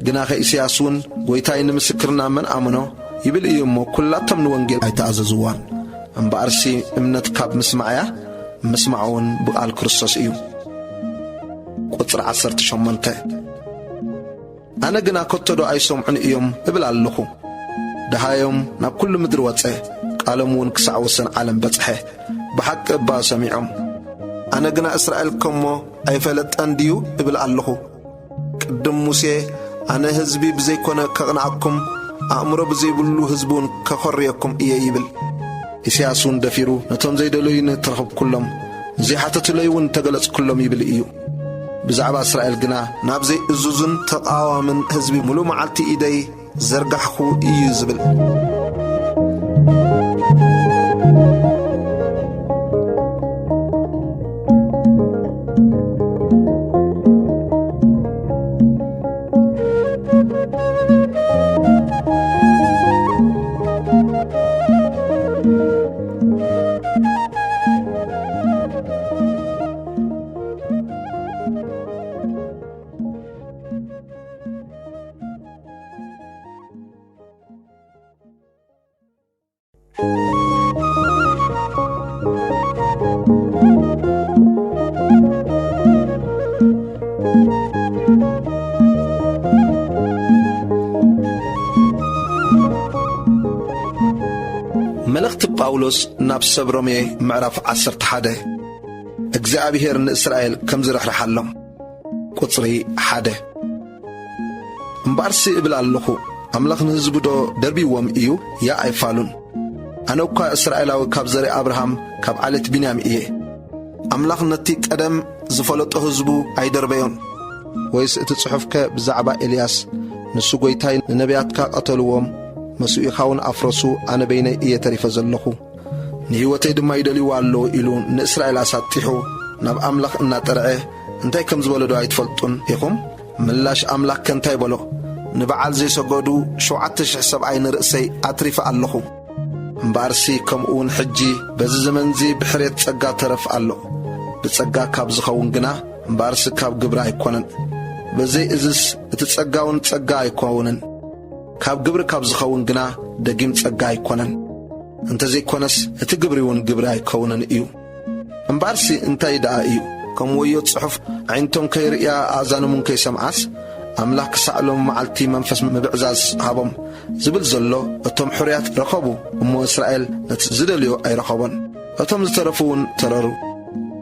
ግናኸ ኢሳያስ እውን፣ "ጐይታይ ንምስክርና መን ኣመኖ?" ይብል እዩ እሞ፣ ኩላቶም ንወንጌል ኣይተኣዘዝዋን። እምበኣርሲ እምነት ካብ ምስማዕ እያ፣ ምስማዕ እውን ብቓል ክርስቶስ እዩ። ቁጽሪ ዓሰርተ ሸሞንተ። ኣነ ግና፣ "ከቶ ዶ ኣይሰምዑን እዮም?" እብል ኣለኹ። ደሃዮም ናብ ኩሉ ምድሪ ወጸ፣ ቃሎም እውን ክሳዕ ወሰን ዓለም በጽሐ። ብሓቂ እባ ሰሚዖም። ኣነ ግና፣ "እስራኤል ከሞ ኣይፈለጠን ድዩ?" እብል ኣለኹ። ቅድም ሙሴ፣ "ኣነ ህዝቢ ብዘይኮነ ከቕንዓኩም፣ ኣእምሮ ብዘይብሉ ህዝቢ እውን ከኾርየኩም እየ" ይብል። ኢሳያስ እውን ደፊሩ፣ "ነቶም ዘይደለዩኒ ተረኽብኩሎም፣ ንዘይሓተቱለይ እውን ተገለጽኩሎም" ይብል እዩ። ብዛዕባ እስራኤል ግና፣ "ናብ ዘይእዙዝን ተቓዋምን ህዝቢ ምሉእ መዓልቲ ኢደይ ዘርጋሕኩ" እዩ ዝብል። መልእኽቲ ጳውሎስ ናብ ሰብ ሮሜ፣ ምዕራፍ ዓሰርተ ሓደ። እግዚኣብሄር ንእስራኤል ከም ዝርሕርሓሎም። ቁጽሪ ሓደ። እምበኣርሲ እብል ኣለኹ፣ ኣምላኽ ንህዝቡ ዶ ደርቢዎም እዩ? ያእ ኣይፋሉን። ኣነ እኳ እስራኤላዊ፣ ካብ ዘርኢ ኣብርሃም፣ ካብ ዓሌት ብንያም እየ። ኣምላኽ ነቲ ቀደም ዝፈለጦ ህዝቡ ኣይደርበዮን። ወይስ እቲ ጽሑፍከ ብዛዕባ ኤልያስ፣ "ንሱ ጐይታይ፣ ንነቢያትካ ቀተልዎም፣ መሲኡኻ እውን ኣፍረሱ፣ ኣነ በይነይ እየ ተሪፈ ዘለኹ፣ ንህይወተይ ድማ ይደልይዋ ኣለዉ" ኢሉ ንእስራኤል ኣሳጢሑ ናብ ኣምላኽ እናጠርዐ እንታይ ከም ዝበሎ ዶ ኣይትፈልጡን ኢኹም? ምላሽ ኣምላኽከ እንታይ በሎ? "ንበዓል ዘይሰገዱ ሸውዓተ ሽሕ ሰብኣይ ንርእሰይ ኣትሪፈ ኣለኹ። እምበኣርሲ ከምኡ እውን ሕጂ በዚ ዘመንዚ ብሕሬት ጸጋ ተረፍ ኣሎ። ብጸጋ ካብ ዝኸውን ግና፣ እምበኣርሲ ካብ ግብሪ ኣይኮነን። በዘይ እዝስ እቲ ጸጋ እውን ጸጋ ኣይኮውንን። ካብ ግብሪ ካብ ዝኸውን ግና ደጊም ጸጋ ኣይኮነን። እንተዘይኮነስ እቲ ግብሪ እውን ግብሪ ኣይከውንን እዩ። እምበኣርሲ እንታይ ደኣ እዩ? ከም ወዮ ጽሑፍ፣ ኣዒንቶም ከይርእያ፣ ኣእዛኖምን ከይሰምዓስ፣ ኣምላኽ ክሳዕ ሎም መዓልቲ መንፈስ ምብዕዛዝ ሃቦም ዝብል ዘሎ፣ እቶም ሕሩያት ረኸቡ፣ እሞ እስራኤል ነቲ ዝደልዮ ኣይረኸቦን። እቶም ዝተረፉ እውን ተረሩ።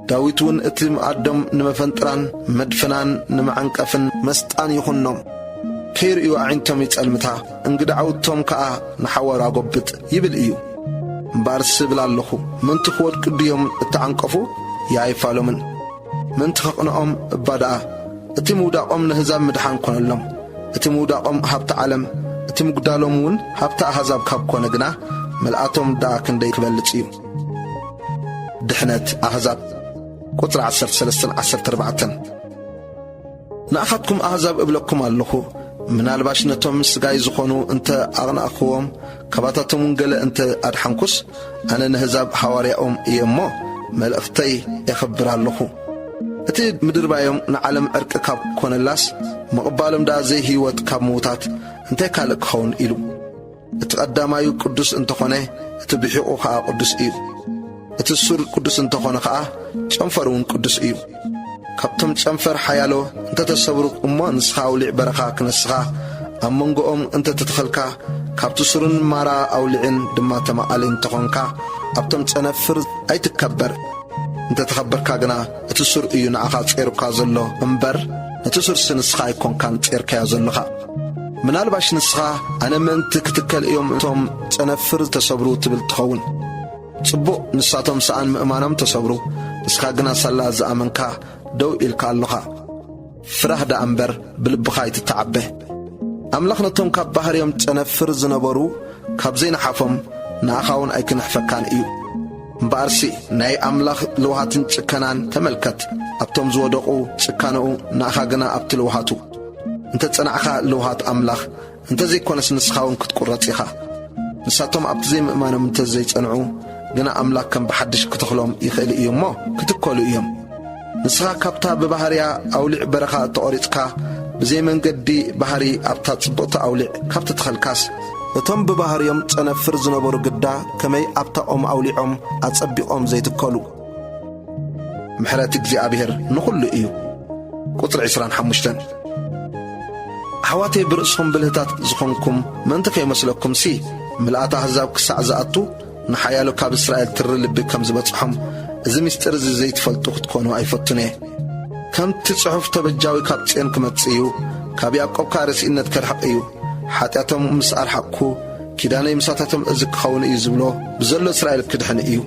ዳዊት እውን፣ "እቲ ምኣዶም ንመፈንጥራን መድፈናን ንመዓንቀፍን መስጣን ይኹኖም። ከይርእዩ ኣዒንቶም ይጸልምታ፣ እንግዳ ዓውቶም ከኣ ንሓዋሩ ኣጎብጥ" ይብል እዩ። እምበኣርስ እብል ኣለኹ፣ ምእንቲ ክወድቁ ድዮም እተዓንቀፉ? ይኣይፋሎምን። ምእንቲ ከቕንኦም እባ ደኣ፣ እቲ ምውዳቖም ነህዛብ ምድሓን ኮነሎም። እቲ ምውዳቖም ሃብቲ ዓለም፣ እቲ ምጉዳሎም እውን ሃብቲ ኣህዛብ ካብ ኮነ ግና፣ ምልኣቶም ደኣ ክንደይ ክበልጽ እዩ። ድሕነት ኣህዛብ። ቁጽሪ ዓሰርተ ሰለስተን ዓሰርተ ኣርባዕተን። ንኣኻትኩም ኣህዛብ እብለኩም ኣለኹ፣ ምናልባሽ ነቶም ስጋይ ዝኾኑ እንተ ኣቕናእክዎም፣ ካባታቶም እውን ገለ እንተ ኣድሓንኩስ፣ ኣነ ንህዛብ ሃዋርያኦም እየ እሞ፣ መልእኽተይ የኽብር ኣለኹ። እቲ ምድርባዮም ንዓለም ዕርቂ ካብ ኮነላስ፣ ምቕባሎም ደኣ ዘይህይወት ካብ ምዉታት እንታይ ካልእ ክኸውን ኢሉ? እቲ ቀዳማዩ ቅዱስ እንተኾነ፣ እቲ ብሒቑ ኸኣ ቅዱስ እዩ። እቲ ሱር ቅዱስ እንተኾነ ኸኣ፣ ጨንፈር እውን ቅዱስ እዩ። ካብቶም ጨንፈር ሓያሎ እንተ ተሰብሩ እሞ፣ ንስኻ ኣውሊዕ በረኻ ክነስኻ ኣብ መንጎኦም እንተ ተተኸልካ፣ ካብቲ ሱርን ማራ ኣውሊዕን ድማ ተማቓሊ እንተኾንካ፣ ኣብቶም ጨነፍር ኣይትከበር። እንተ ተኸበርካ ግና፣ እቲ ሱር እዩ ንኣኻ ጼሩካ ዘሎ እምበር፣ ነቲ ሱርሲ ንስኻ ኣይኮንካን ጼርካዮ ዘለኻ። ምናልባሽ ንስኻ፣ "ኣነ ምእንቲ ክትከል እዮም እቶም ጨነፍር ዝተሰብሩ" ትብል ትኸውን። ጽቡቕ፣ ንሳቶም ሰኣን ምእማኖም ተሰብሩ፣ ንስኻ ግና ሳላ ዝኣመንካ ደው ኢልካ ኣሎኻ። ፍራህ ደኣ እምበር ብልብኻ ኣይትተዓበ። ኣምላኽ ነቶም ካብ ባህርዮም ጨነፍር ዝነበሩ ካብ ዘይነሓፎም፣ ንኣኻ እውን ኣይክንሕፈካን እዩ። እምበኣርሲ ናይ ኣምላኽ ልውሃትን ጭከናን ተመልከት። ኣብቶም ዝወደቑ ጭካነኡ፣ ንኣኻ ግና ኣብቲ ልውሃቱ። እንተ ጸናዕካ ልውሃት ኣምላኽ፣ እንተ ዘይኮነስ ንስኻ እውን ክትቁረጽ ኢኻ። ንሳቶም ኣብቲ ዘይምእማኖም እንተ ዘይጸንዑ፣ ግና ኣምላኽ ከም ብሓድሽ ክተኽሎም ይኽእል እዩ እሞ፣ ክትከሉ እዮም። ንስኻ ካብታ ብባህርያ ኣውሊዕ በረኻ እተቖሪጽካ፣ ብዘይ መንገዲ ባህሪ ኣብታ ጽብቕቲ ኣውሊዕ ካብ ተተኸልካስ፣ እቶም ብባህርዮም ጨነፍር ዝነበሩ ግዳ ከመይ ኣብታ ኦም ኣውሊዖም ኣጸቢቖም ዘይትከሉ? ምሕረት እግዚኣብሔር ንኹሉ እዩ። ቁጽሪ ዕስራን ሓሙሽተን። ኣሕዋተይ ብርእስኹም ብልህታት ዝኾንኩም ምእንቲ ከይመስለኩምሲ፣ ምልኣት ኣህዛብ ክሳዕ ዝኣቱ ንሓያሎ ካብ እስራኤል ትሪ ልቢ ከም ዝበጽሖም፣ እዚ ምስጢር እዚ ዘይትፈልጡ ክትኮኑ ኣይፈቱን እየ። ከምቲ ጽሑፍ፣ "ተበጃዊ ካብ ጽዮን ክመጽእ እዩ፣ ካብ ያዕቆብ ከኣ ርሲእነት ከርሕቕ እዩ። ሓጢኣቶም ምስ ኣርሓቕኩ፣ ኪዳነይ ምሳታቶም እዚ ክኸውን እዩ" ዝብሎ፣ ብዘሎ እስራኤል ክድሕን እዩ።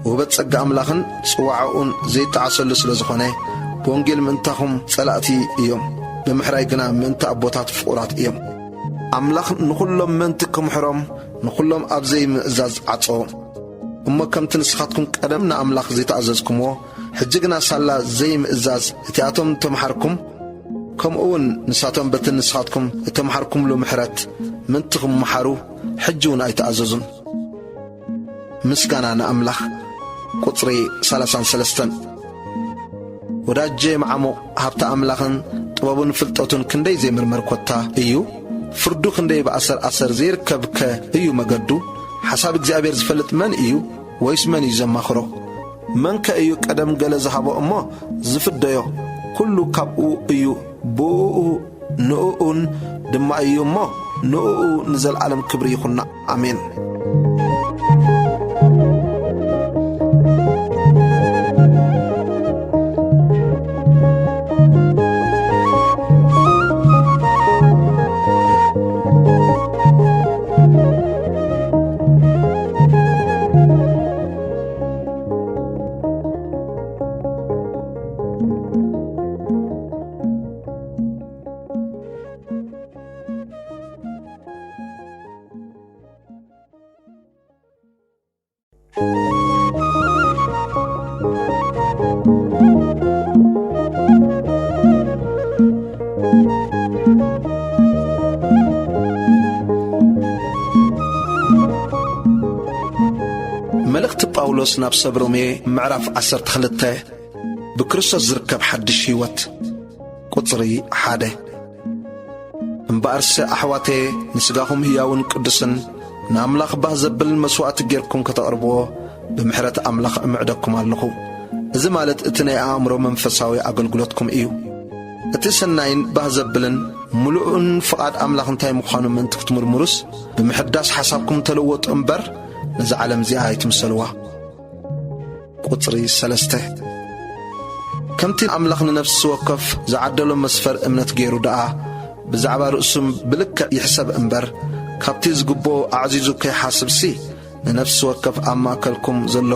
ውህበት ጸጋ ኣምላኽን ጽዋዕኡን ዘይጠዓሰሉ ስለ ዝኾነ፣ ብወንጌል ምእንታኹም ጸላእቲ እዮም፣ ብምሕራይ ግና ምእንቲ ኣቦታት ፍቑራት እዮም። ኣምላኽ ንኹሎም ምእንቲ ክምሕሮም፣ ንኹሎም ኣብ ዘይምእዛዝ ዓጸዎም። እሞ ከምቲ ንስኻትኩም ቀደም ንኣምላኽ ዘይተኣዘዝኩምዎ፣ ሕጂ ግና ሳላ ዘይምእዛዝ እቲኣቶም እተምሓርኩም፣ ከምኡ እውን ንሳቶም በቲ ንስኻትኩም እተምሓርኩምሉ ምሕረት ምእንቲ ክምሓሩ፣ ሕጂ እውን ኣይተኣዘዙን። ምስጋና ንኣምላኽ። ቁጽሪ ሰላሳን ሰለስተን። ወዳጀ መዓሙቕ፣ ሃብቲ ኣምላኽን ጥበቡን ፍልጠቱን ክንደይ ዘይምርመር ኮታ እዩ! ፍርዱ ክንደይ ብኣሰር ኣሰር ዘይርከብከ እዩ መገዱ! ሓሳብ እግዚኣብሔር ዝፈልጥ መን እዩ? ወይስ መን እዩ ዘማኽሮ? መንከ እዩ ቀደም ገለ ዝሃቦ እሞ ዝፍደዮ? ኩሉ ካብኡ እዩ፣ ብእኡ ንእኡን ድማ እዩ እሞ፣ ንእኡ ንዘለዓለም ክብሪ ይኹንና። ኣሜን። መልእኽቲ ጳውሎስ ናብ ሰብ ሮሜ፣ ምዕራፍ ዓሰርተ ክልተ። ብክርስቶስ ዝርከብ ሓድሽ ህይወት። ቁጽሪ ሓደ። እምበኣርሲ ኣሕዋተየ፣ ንስጋኹም ህያውን ቅዱስን ንኣምላኽ ባህ ዘብል መስዋእቲ ጌርኩም ከተቕርብዎ፣ ብምሕረት ኣምላኽ እምዕደኩም ኣለኹ። እዚ ማለት እቲ ናይ ኣእምሮ መንፈሳዊ ኣገልግሎትኩም እዩ። እቲ ሰናይን ባህ ዘብልን ምሉእን ፍቓድ ኣምላኽ እንታይ ምዃኑ ምእንቲ ክትምርምሩስ፣ ብምሕዳስ ሓሳብኩም ተለወጡ እምበር፣ ነዛ ዓለም እዚኣ ኣይትምሰልዋ። ቁጽሪ ሰለስተ። ከምቲ ኣምላኽ ንነፍሲ ወከፍ ዝዓደሎ መስፈር እምነት ገይሩ ደኣ፣ ብዛዕባ ርእሱ ብልክዕ ይሕሰብ እምበር፣ ካብቲ ዝግብኦ ኣዕዚዙ ከይሓስብሲ፣ ንነፍሲ ወከፍ ኣብ ማእከልኩም ዘሎ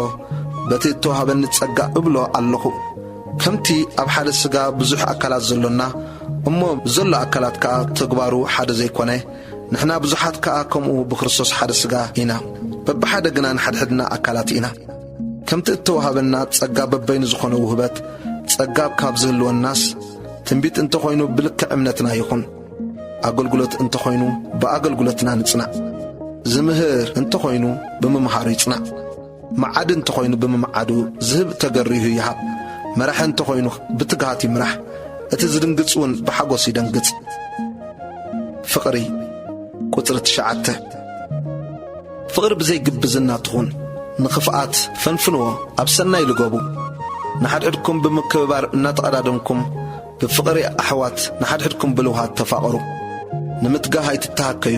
በቲ እተዋህበኒ ጸጋ እብሎ ኣለኹ። ከምቲ ኣብ ሓደ ስጋ ብዙሕ ኣካላት ዘሎና፣ እሞ ዘሎ ኣካላት ከኣ ተግባሩ ሓደ ዘይኮነ፣ ንሕና ብዙሓት ከኣ ከምኡ ብክርስቶስ ሓደ ሥጋ ኢና፣ በብሓደ ግና ንሓድሕድና ኣካላት ኢና። ከምቲ እተዋህበና ጸጋ በበይኑ ዝኾነ ውህበት፣ ጸጋ ካብ ዝህልወናስ፣ ትንቢት እንተኾይኑ ብልክዕ እምነትና ይኹን፣ ኣገልግሎት እንተኾይኑ ብኣገልግሎትና ንጽናዕ፣ ዝምህር እንተኾይኑ ብምምሃሩ ይጽናዕ፣ መዓዲ እንተኾይኑ ብምምዓዱ፣ ዝህብ ተገሪሁ ይሃብ፣ መራሒ እንተኾይኑ ብትግሃት ይምራሕ፣ እቲ ዝድንግጽ እውን ብሓጎስ ይደንግጽ። ፍቕሪ። ቁጽሪ ትሽዓተ። ፍቕሪ ብዘይ ግብዝና ትኹን፣ ንኽፍኣት ፈንፍንዎ፣ ኣብ ሰናይ ልገቡ። ንሓድሕድኩም ብምክብባር እናተቐዳደምኩም፣ ብፍቕሪ ኣሕዋት ንሓድሕድኩም ብልውሃት ተፋቐሩ። ንምትጋህ ኣይትተሃከዩ፣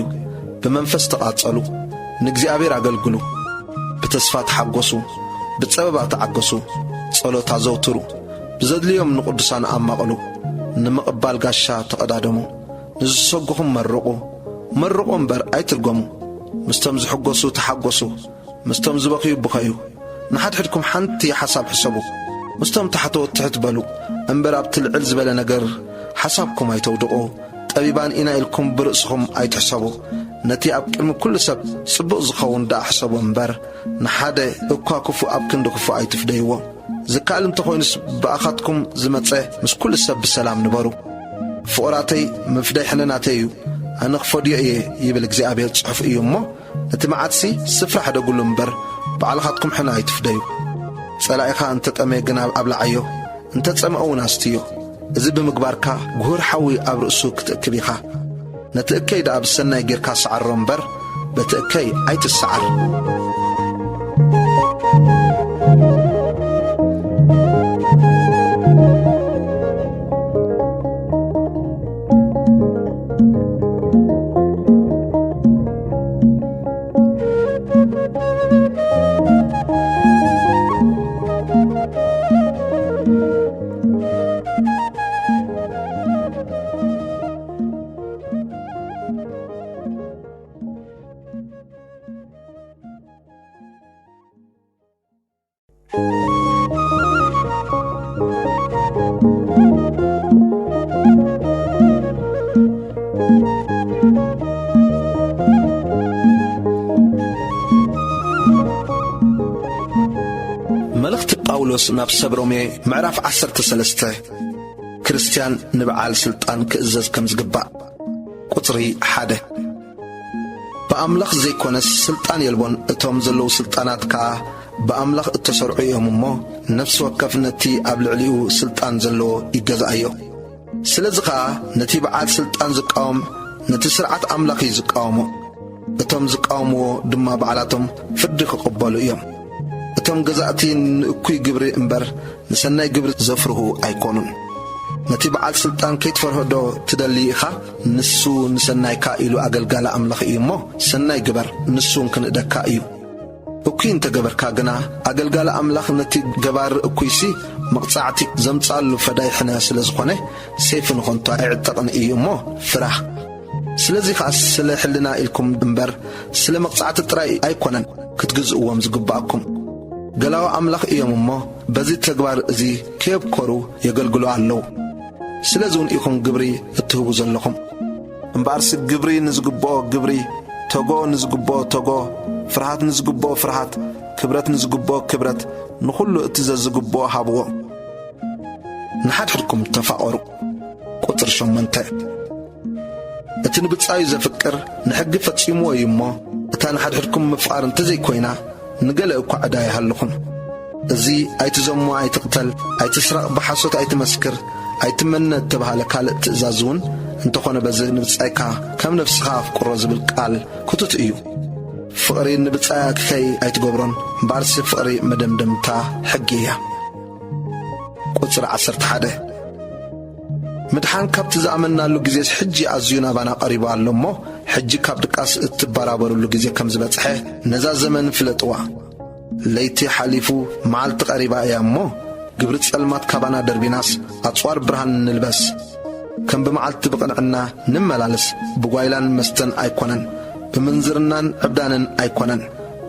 ብመንፈስ ተቓጸሉ፣ ንእግዚኣብሔር ኣገልግሉ። ብተስፋ ተሓጎሱ፣ ብጸበባ ተዓገሱ፣ ጸሎት ኣዘውትሩ፣ ብዘድልዮም ንቕዱሳን ኣማቕሉ፣ ንምቕባል ጋሻ ተቐዳደሙ። ንዝሰጉኹም መርቑ፣ መርቑ እምበር ኣይትርገሙ። ምስቶም ዝሕጎሱ ተሓጎሱ፣ ምስቶም ዝበኽዩ ብኸዩ። ንሓድሕድኩም ሓንቲ ሓሳብ ሕሰቡ። ምስቶም ታሕተዎት ትሕት በሉ እምበር፣ ኣብቲ ልዕል ዝበለ ነገር ሓሳብኩም ኣይተውድቑ። ጠቢባን ኢና ኢልኩም ብርእስኹም ኣይትሕሰቡ። ነቲ ኣብ ቅድሚ ኩሉ ሰብ ጽቡቕ ዝኸውን ደኣ ሕሰቡ እምበር፣ ንሓደ እኳ ክፉእ ኣብ ክንዲ ክፉእ ኣይትፍደይዎ። ዝከኣል እንተኾይኑስ ብኣኻትኩም ዝመጸ ምስ ኩሉ ሰብ ብሰላም ንበሩ። ፍቑራተይ፣ ምፍዳይ ሕነ ናተይ እዩ፣ ኣነ ክፈድዮ እየ ይብል እግዚኣብሔር ጽሑፍ እዩ እሞ፣ ነቲ መዓትሲ ስፍራ ሕደጉሉ እምበር፣ ባዕልኻትኩም ሕነ ኣይትፍደዩ። ጸላኢኻ እንተ ጠመየ ግና ኣብልዓዮ፣ እንተ ጸምአ እውን ኣስትዮ። እዚ ብምግባርካ፣ ጉሁር ሓዊ ኣብ ርእሱ ክትእክብ ኢኻ። ነቲ እከይ ደኣ ብሰናይ ጌርካ ሰዓሮ እምበር፣ በቲ እከይ ኣይትሰዓር። መልእኽቲ ጳውሎስ ናብ ሰብ ሮሜ፣ ምዕራፍ ዓሰርተ ሰለስተ። ክርስትያን ንበዓል ስልጣን ክእዘዝ ከም ዝግባእ። ቁጽሪ ሓደ። ብኣምላኽ ዘይኮነስ ስልጣን የልቦን፣ እቶም ዘለዉ ስልጣናት ከኣ ብኣምላኽ እተሰርዑ እዮም እሞ፣ ነፍሲ ወከፍ ነቲ ኣብ ልዕሊኡ ስልጣን ዘለዎ ይገዝኣዮ። ስለዚ ኸኣ ነቲ በዓል ስልጣን ዝቃወም ነቲ ስርዓት ኣምላኽ እዩ ዝቃወሞ። እቶም ዝቃወምዎ ድማ ባዕላቶም ፍርዲ ክቕበሉ እዮም። እቶም ገዛእቲ ንእኩይ ግብሪ እምበር ንሰናይ ግብሪ ዘፍርሁ ኣይኮኑን። ነቲ በዓል ስልጣን ከይትፈርሆ ዶ ትደሊ ኢኻ? ንሱ ንሰናይካ ኢሉ ኣገልጋሊ ኣምላኽ እዩ እሞ፣ ሰናይ ግበር፣ ንሱ እውን ክንእደካ እዩ። እኩይ እንተ ገበርካ ግና፣ ኣገልጋሊ ኣምላኽ ነቲ ገባሪ እኩይሲ መቕጻዕቲ ዘምጽኣሉ ፈዳይ ሕነ ስለ ዝኾነ፣ ሰይፊ ንኸንቱ ኣይዕጠቕን እዩ እሞ፣ ፍራህ። ስለዚ ኸኣ ስለ ሕልና ኢልኩም እምበር፣ ስለ መቕጻዕቲ ጥራይ ኣይኮነን ክትግዝእዎም ዝግብኣኩም። ገላዊ ኣምላኽ እዮም እሞ፣ በዚ ተግባር እዚ ከየብኮሩ የገልግሉ ኣለዉ። ስለዚ እውን ኢኹም ግብሪ እትህቡ ዘለኹም። እምበኣርሲ ግብሪ ንዝግብኦ ግብሪ፣ ተጎ ንዝግብኦ ተጎ፣ ፍርሃት ንዝግብኦ ፍርሃት፣ ክብረት ንዝግብኦ ክብረት፣ ንኹሉ እቲ ዘዝግብኦ ሃብዎ። ንሓድሕድኩም ተፋቐሩ። ቁጽሪ ሸሞንተ። እቲ ንብጻዩ ዘፍቅር ንሕጊ ፈጺምዎ እዩ እሞ፣ እታ ንሓድሕድኩም ምፍቓር እንተዘይኮይና፣ ንገለ እኳ ዕዳ ይሃልኹም። እዚ "ኣይትዘሙ፣ ኣይትቕተል፣ ኣይትስረቕ፣ ብሓሶት ኣይትመስክር፣ ኣይትመነ" እተባህለ ካልእ ትእዛዝ እውን እንተኾነ፣ በዚ "ንብጻይካ ከም ነፍስኻ ኣፍቅሮ" ዝብል ቃል ክቱት እዩ። ፍቕሪ ንብጻያ ክከይ ኣይትገብሮን፣ እምበኣርሲ ፍቕሪ መደምደምታ ሕጊ እያ። ቁጽሪ ዓሰርተ ሓደ። ምድሓን ካብቲ ዝኣመንናሉ ግዜስ ሕጂ ኣዝዩ ናባና ቀሪቡ ኣሎ እሞ፣ ሕጂ ካብ ድቃስ እትበራበሩሉ ግዜ ከም ዝበጽሐ፣ ነዛ ዘመን ፍለጥዋ። ለይቲ ሓሊፉ፣ መዓልቲ ቀሪባ እያ እሞ፣ ግብሪ ጸልማት ካባና ደርቢናስ፣ ኣጽዋር ብርሃን ንልበስ። ከም ብመዓልቲ ብቕንዕና ንመላለስ፣ ብጓይላን መስተን ኣይኮነን፣ ብምንዝርናን ዕብዳንን ኣይኮነን፣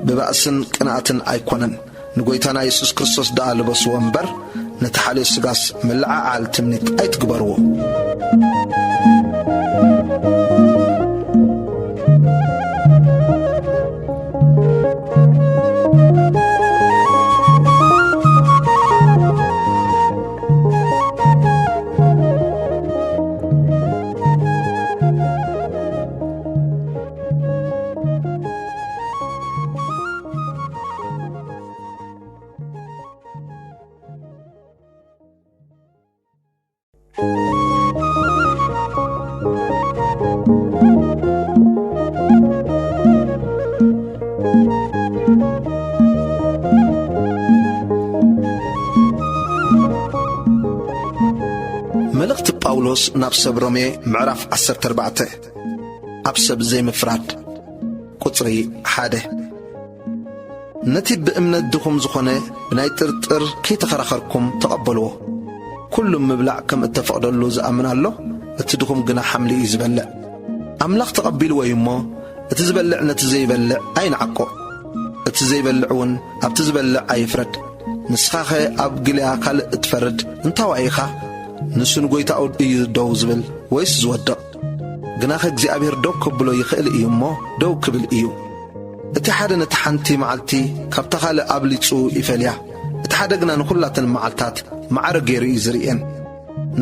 ብባእስን ቅንኣትን ኣይኮነን፣ ንጐይታና የሱስ ክርስቶስ ደኣ ልበስዎ እምበር፣ ነቲ ሓልዮ ስጋስ ምልዕዓል ትምኒት ኣይትግበርዎ። ጳውሎስ ናብ ሰብ ሮሜ ምዕራፍ ዓሰርተ ኣርባዕተ። ኣብ ሰብ ዘይምፍራድ። ቁጽሪ ሓደ። ነቲ ብእምነት ድኹም ዝኾነ ብናይ ጥርጥር ከይተኸራኸርኩም ተቐበልዎ። ኩሉም ምብላዕ ከም እተፈቕደሉ ዝኣምን ኣሎ፣ እቲ ድኹም ግና ሓምሊ እዩ ዝበልዕ። ኣምላኽ ተቐቢልዎ እዩ እሞ፣ እቲ ዝበልዕ ነቲ ዘይበልዕ ኣይንዓቆ። እቲ ዘይበልዕ እውን ኣብቲ ዝበልዕ ኣይፍረድ። ንስኻኸ ኣብ ግልያ ካልእ እትፈርድ እንታዋይ ኢኻ? ንሱ ንጐይታኡ እዩ ደው ዝብል ወይስ ዝወድቕ? ግናኸ እግዚኣብሔር ደው ከብሎ ይኽእል እዩ እሞ፣ ደው ክብል እዩ። እቲ ሓደ ነቲ ሓንቲ መዓልቲ ካብታ ካልእ ኣብሊጹ ይፈልያ። እቲ ሓደ ግና ንኹላተን መዓልታት ማዕረ ገይሩ እዩ ዝርእየን።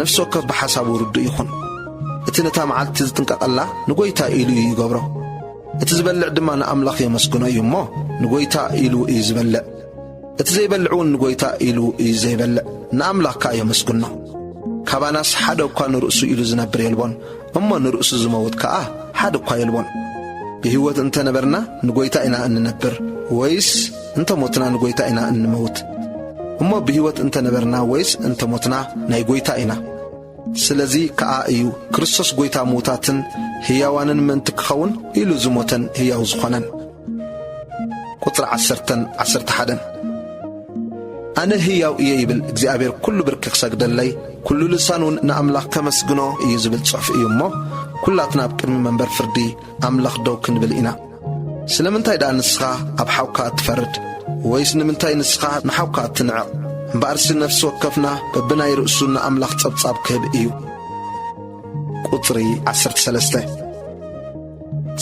ነፍሲ ወከፍ ብሓሳቡ ርዱእ ይኹን። እቲ ነታ መዓልቲ ዝጥንቀቐላ ንጐይታ ኢሉ እዩ ይገብሮ። እቲ ዝበልዕ ድማ ንኣምላኽ የመስግኖ እዩ እሞ፣ ንጐይታ ኢሉ እዩ ዝበልዕ። እቲ ዘይበልዕ እውን ንጐይታ ኢሉ እዩ ዘይበልዕ፣ ንኣምላኽ ከኣ የመስግኖ። ካባናስ ሓደ እኳ ንርእሱ ኢሉ ዝነብር የልቦን፣ እሞ ንርእሱ ዝመውት ከኣ ሓደ እኳ የልቦን። ብህይወት እንተ ነበርና ንጐይታ ኢና እንነብር፣ ወይስ እንተ ሞትና ንጐይታ ኢና እንመውት? እሞ ብህይወት እንተ ነበርና ወይስ እንተ ሞትና ናይ ጐይታ ኢና። ስለዚ ከኣ እዩ ክርስቶስ ጐይታ ምዉታትን ህያዋንን ምእንቲ ክኸውን ኢሉ ዝሞተን ህያው ዝኾነን። ቁጽሪ ዓሰርተን ዓሰርተ ሓደን። ኣነ ህያው እየ ይብል እግዚኣብሔር፣ ኩሉ ብርኪ ክሰግደለይ፣ ኩሉ ልሳን እውን ንኣምላኽ ከመስግኖ እዩ ዝብል ጽሑፍ እዩ እሞ፣ ኩላትና ኣብ ቅድሚ መንበር ፍርዲ ኣምላኽ ደው ክንብል ኢና። ስለምንታይ ደኣ ንስኻ ኣብ ሓውካ እትፈርድ? ወይስ ንምንታይ ንስኻ ንሓውካ እትንዕቕ? እምበኣርሲ ነፍሲ ወከፍና በብናይ ርእሱ ንኣምላኽ ጸብጻብ ክህብ እዩ። ቁጽሪ ዓሰርተ ሰለስተ።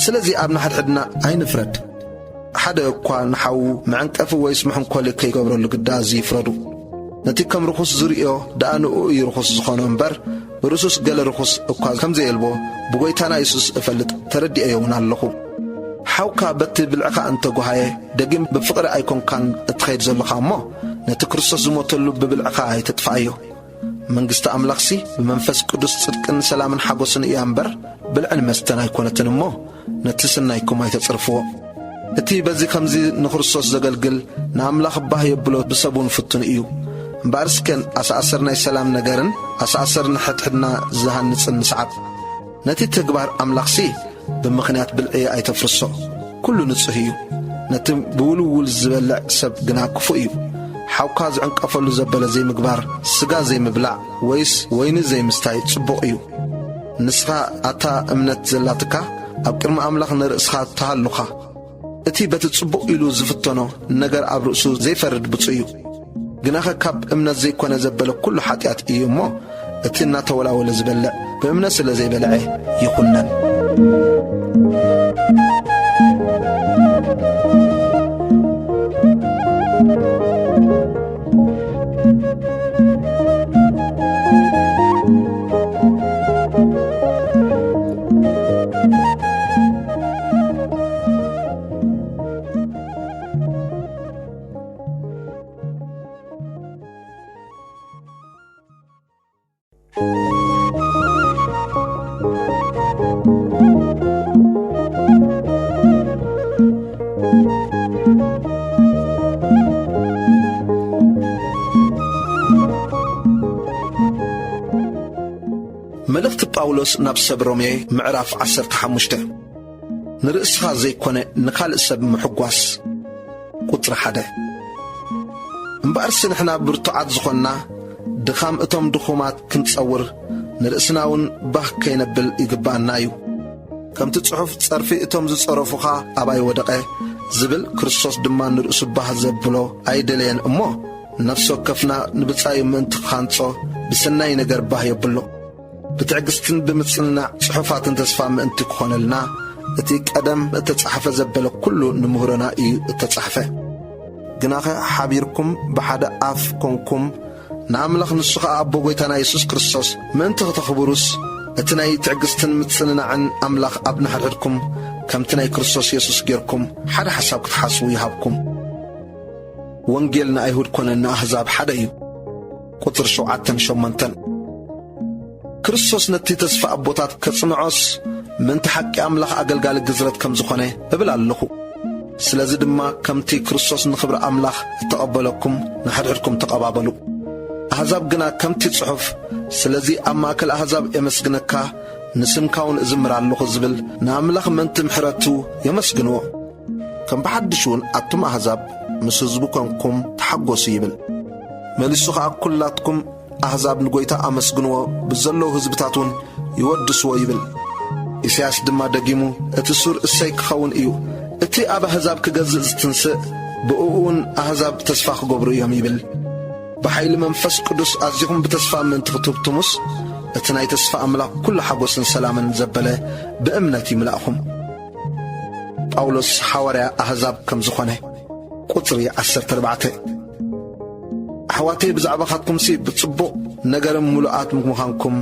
ስለዚ ኣብ ንሓድሕድና ኣይንፍረድ። ሓደ እኳ ንሓዉ መዐንቀፊ ወይስ መሐንኮሊ ከይገብረሉ ግዳ እዚ ይፍረዱ። ነቲ ከም ርኹስ ዝርእዮ ደኣ ንእኡ እዩ ርኹስ ዝኾኖ እምበር፣ ብርእሱስ ገለ ርኹስ እኳ ከም ዘየልቦ ብጐይታና የሱስ እፈልጥ፣ ተረዲኤዮ እውን ኣለኹ። ሓውካ በቲ ብልዕኻ እንተጓሃየ፣ ደጊም ብፍቕሪ ኣይኮንካን እትኸይድ ዘሎኻ እሞ፣ ነቲ ክርስቶስ ዝሞተሉ ብብልዕኻ ኣይተጥፍኣዮ። መንግስቲ ኣምላኽሲ ብመንፈስ ቅዱስ ጽድቅን ሰላምን ሓጎስን እያ እምበር፣ ብልዕን መስተን ኣይኮነትን እሞ፣ ነቲ ስናይኩም ኣይተጽርፍዎ። እቲ በዚ ኸምዚ ንክርስቶስ ዘገልግል ንኣምላኽ ባህ የብሎ፣ ብሰብ እውን ፍቱን እዩ። እምበኣርስከ ኣሰኣሰር ናይ ሰላም ነገርን ኣሰኣሰር ንሕድሕድና ዝሃንጽን ንስዓብ። ነቲ ተግባር ኣምላኽሲ ብምኽንያት ብልዒ ኣይተፍርሶ። ኩሉ ንጹህ እዩ። ነቲ ብውልውል ዝበልዕ ሰብ ግና ክፉእ እዩ። ሓውካ ዝዕንቀፈሉ ዘበለ ዘይምግባር፣ ስጋ ዘይምብላዕ ወይስ ወይኒ ዘይምስታይ ጽቡቕ እዩ። ንስኻ ኣታ እምነት ዘላትካ ኣብ ቅድሚ ኣምላኽ ንርእስኻ ተሃሉኻ። እቲ በቲ ጽቡቕ ኢሉ ዝፍተኖ ነገር ኣብ ርእሱ ዘይፈርድ ብፁዕ እዩ። ግናኸ ካብ እምነት ዘይኮነ ዘበለ ኩሉ ሓጢኣት እዩ እሞ፣ እቲ እናተወላወለ ዝበልዕ ብእምነት ስለ ዘይበልዐ ይኹነን። መልእኽቲ ጳውሎስ ናብ ሰብ ሮሜ ምዕራፍ ዓሰርተ ሓሙሽተ። ንርእስኻ ዘይኮነ ንኻልእ ሰብ ምሕጓስ። ቁጽሪ ሓደ። እምበኣርሲ ንሕና ብርቱዓት ዝኾንና፣ ድኻም እቶም ድኹማት ክንጸውር፣ ንርእስና እውን ባህ ከይነብል ይግብኣና እዩ። ከምቲ ጽሑፍ፣ "ጸርፊ እቶም ዝጸረፉኻ ኣባይ ወደቐ" ዝብል፣ ክርስቶስ ድማ ንርእሱ ባህ ዘብሎ ኣይደለየን እሞ፣ ነፍሲ ወከፍና ንብጻዩ ምእንቲ ክሃንጾ፣ ብሰናይ ነገር ባህ የብሎ። ብትዕግስትን ብምጽንናዕ ጽሑፋትን ተስፋ ምእንቲ ክኾነልና፣ እቲ ቀደም እተጻሕፈ ዘበለ ኩሉ ንምህሮና እዩ እተጻሕፈ። ግናኸ ሓቢርኩም ብሓደ ኣፍ ኮንኩም ንኣምላኽ፣ ንሱ ኸኣ ኣቦ ጐይታና የሱስ ክርስቶስ ምእንቲ ኽተኽብሩስ፣ እቲ ናይ ትዕግስትን ምጽንናዕን ኣምላኽ ኣብ ንሓድሕድኩም ከምቲ ናይ ክርስቶስ የሱስ ጌርኩም ሓደ ሓሳብ ክትሓስቡ ይሃብኩም። ወንጌል ንኣይሁድ ኮነ ንኣህዛብ ሓደ እዩ። ቁጽሪ ሸውዓተን ሸሞንተን። ክርስቶስ ነቲ ተስፋ ኣቦታት ከጽንዖስ፣ ምእንቲ ሓቂ ኣምላኽ ኣገልጋሊ ግዝረት ከም ዝኾነ እብል ኣለኹ። ስለዚ ድማ፣ ከምቲ ክርስቶስ ንኽብሪ ኣምላኽ እተቐበለኩም፣ ንሓድሕድኩም ተቐባበሉ። ኣህዛብ ግና ከምቲ ጽሑፍ፣ ስለዚ ኣብ ማእከል ኣህዛብ የመስግነካ፣ ንስምካ እውን እዝምር ኣለኹ ዝብል ንኣምላኽ ምእንቲ ምሕረቱ የመስግንዎ። ከም ብሓድሽ እውን ኣቱም ኣህዛብ ምስ ህዝቡ ኮንኩም ተሓጎሱ ይብል። መሊሱ ኸኣ ኩላትኩም ኣህዛብ ንጎይታ ኣመስግንዎ፣ ብዘለዉ ህዝብታት እውን ይወድስዎ ይብል። ኢሳያስ ድማ ደጊሙ፣ እቲ ሱር እሰይ ክኸውን እዩ፣ እቲ ኣብ ኣህዛብ ክገዝእ ዝትንስእ፣ ብእኡ እውን ኣህዛብ ተስፋ ክገብሩ እዮም ይብል። ብሓይሊ መንፈስ ቅዱስ ኣዚኹም ብተስፋ ምእንቲ ክትህብትሙስ፣ እቲ ናይ ተስፋ ኣምላኽ ኩሉ ሓጎስን ሰላምን ዘበለ ብእምነት ይምላእኹም። ጳውሎስ ሓዋርያ ኣህዛብ ከም ዝኾነ። ቁጽሪ ዓሰርተ ኣርባዕተ። ኣሕዋተይ ብዛዕባኻትኩምሲ ብጽቡቕ ነገርም ምሉኣት ምዃንኩም፣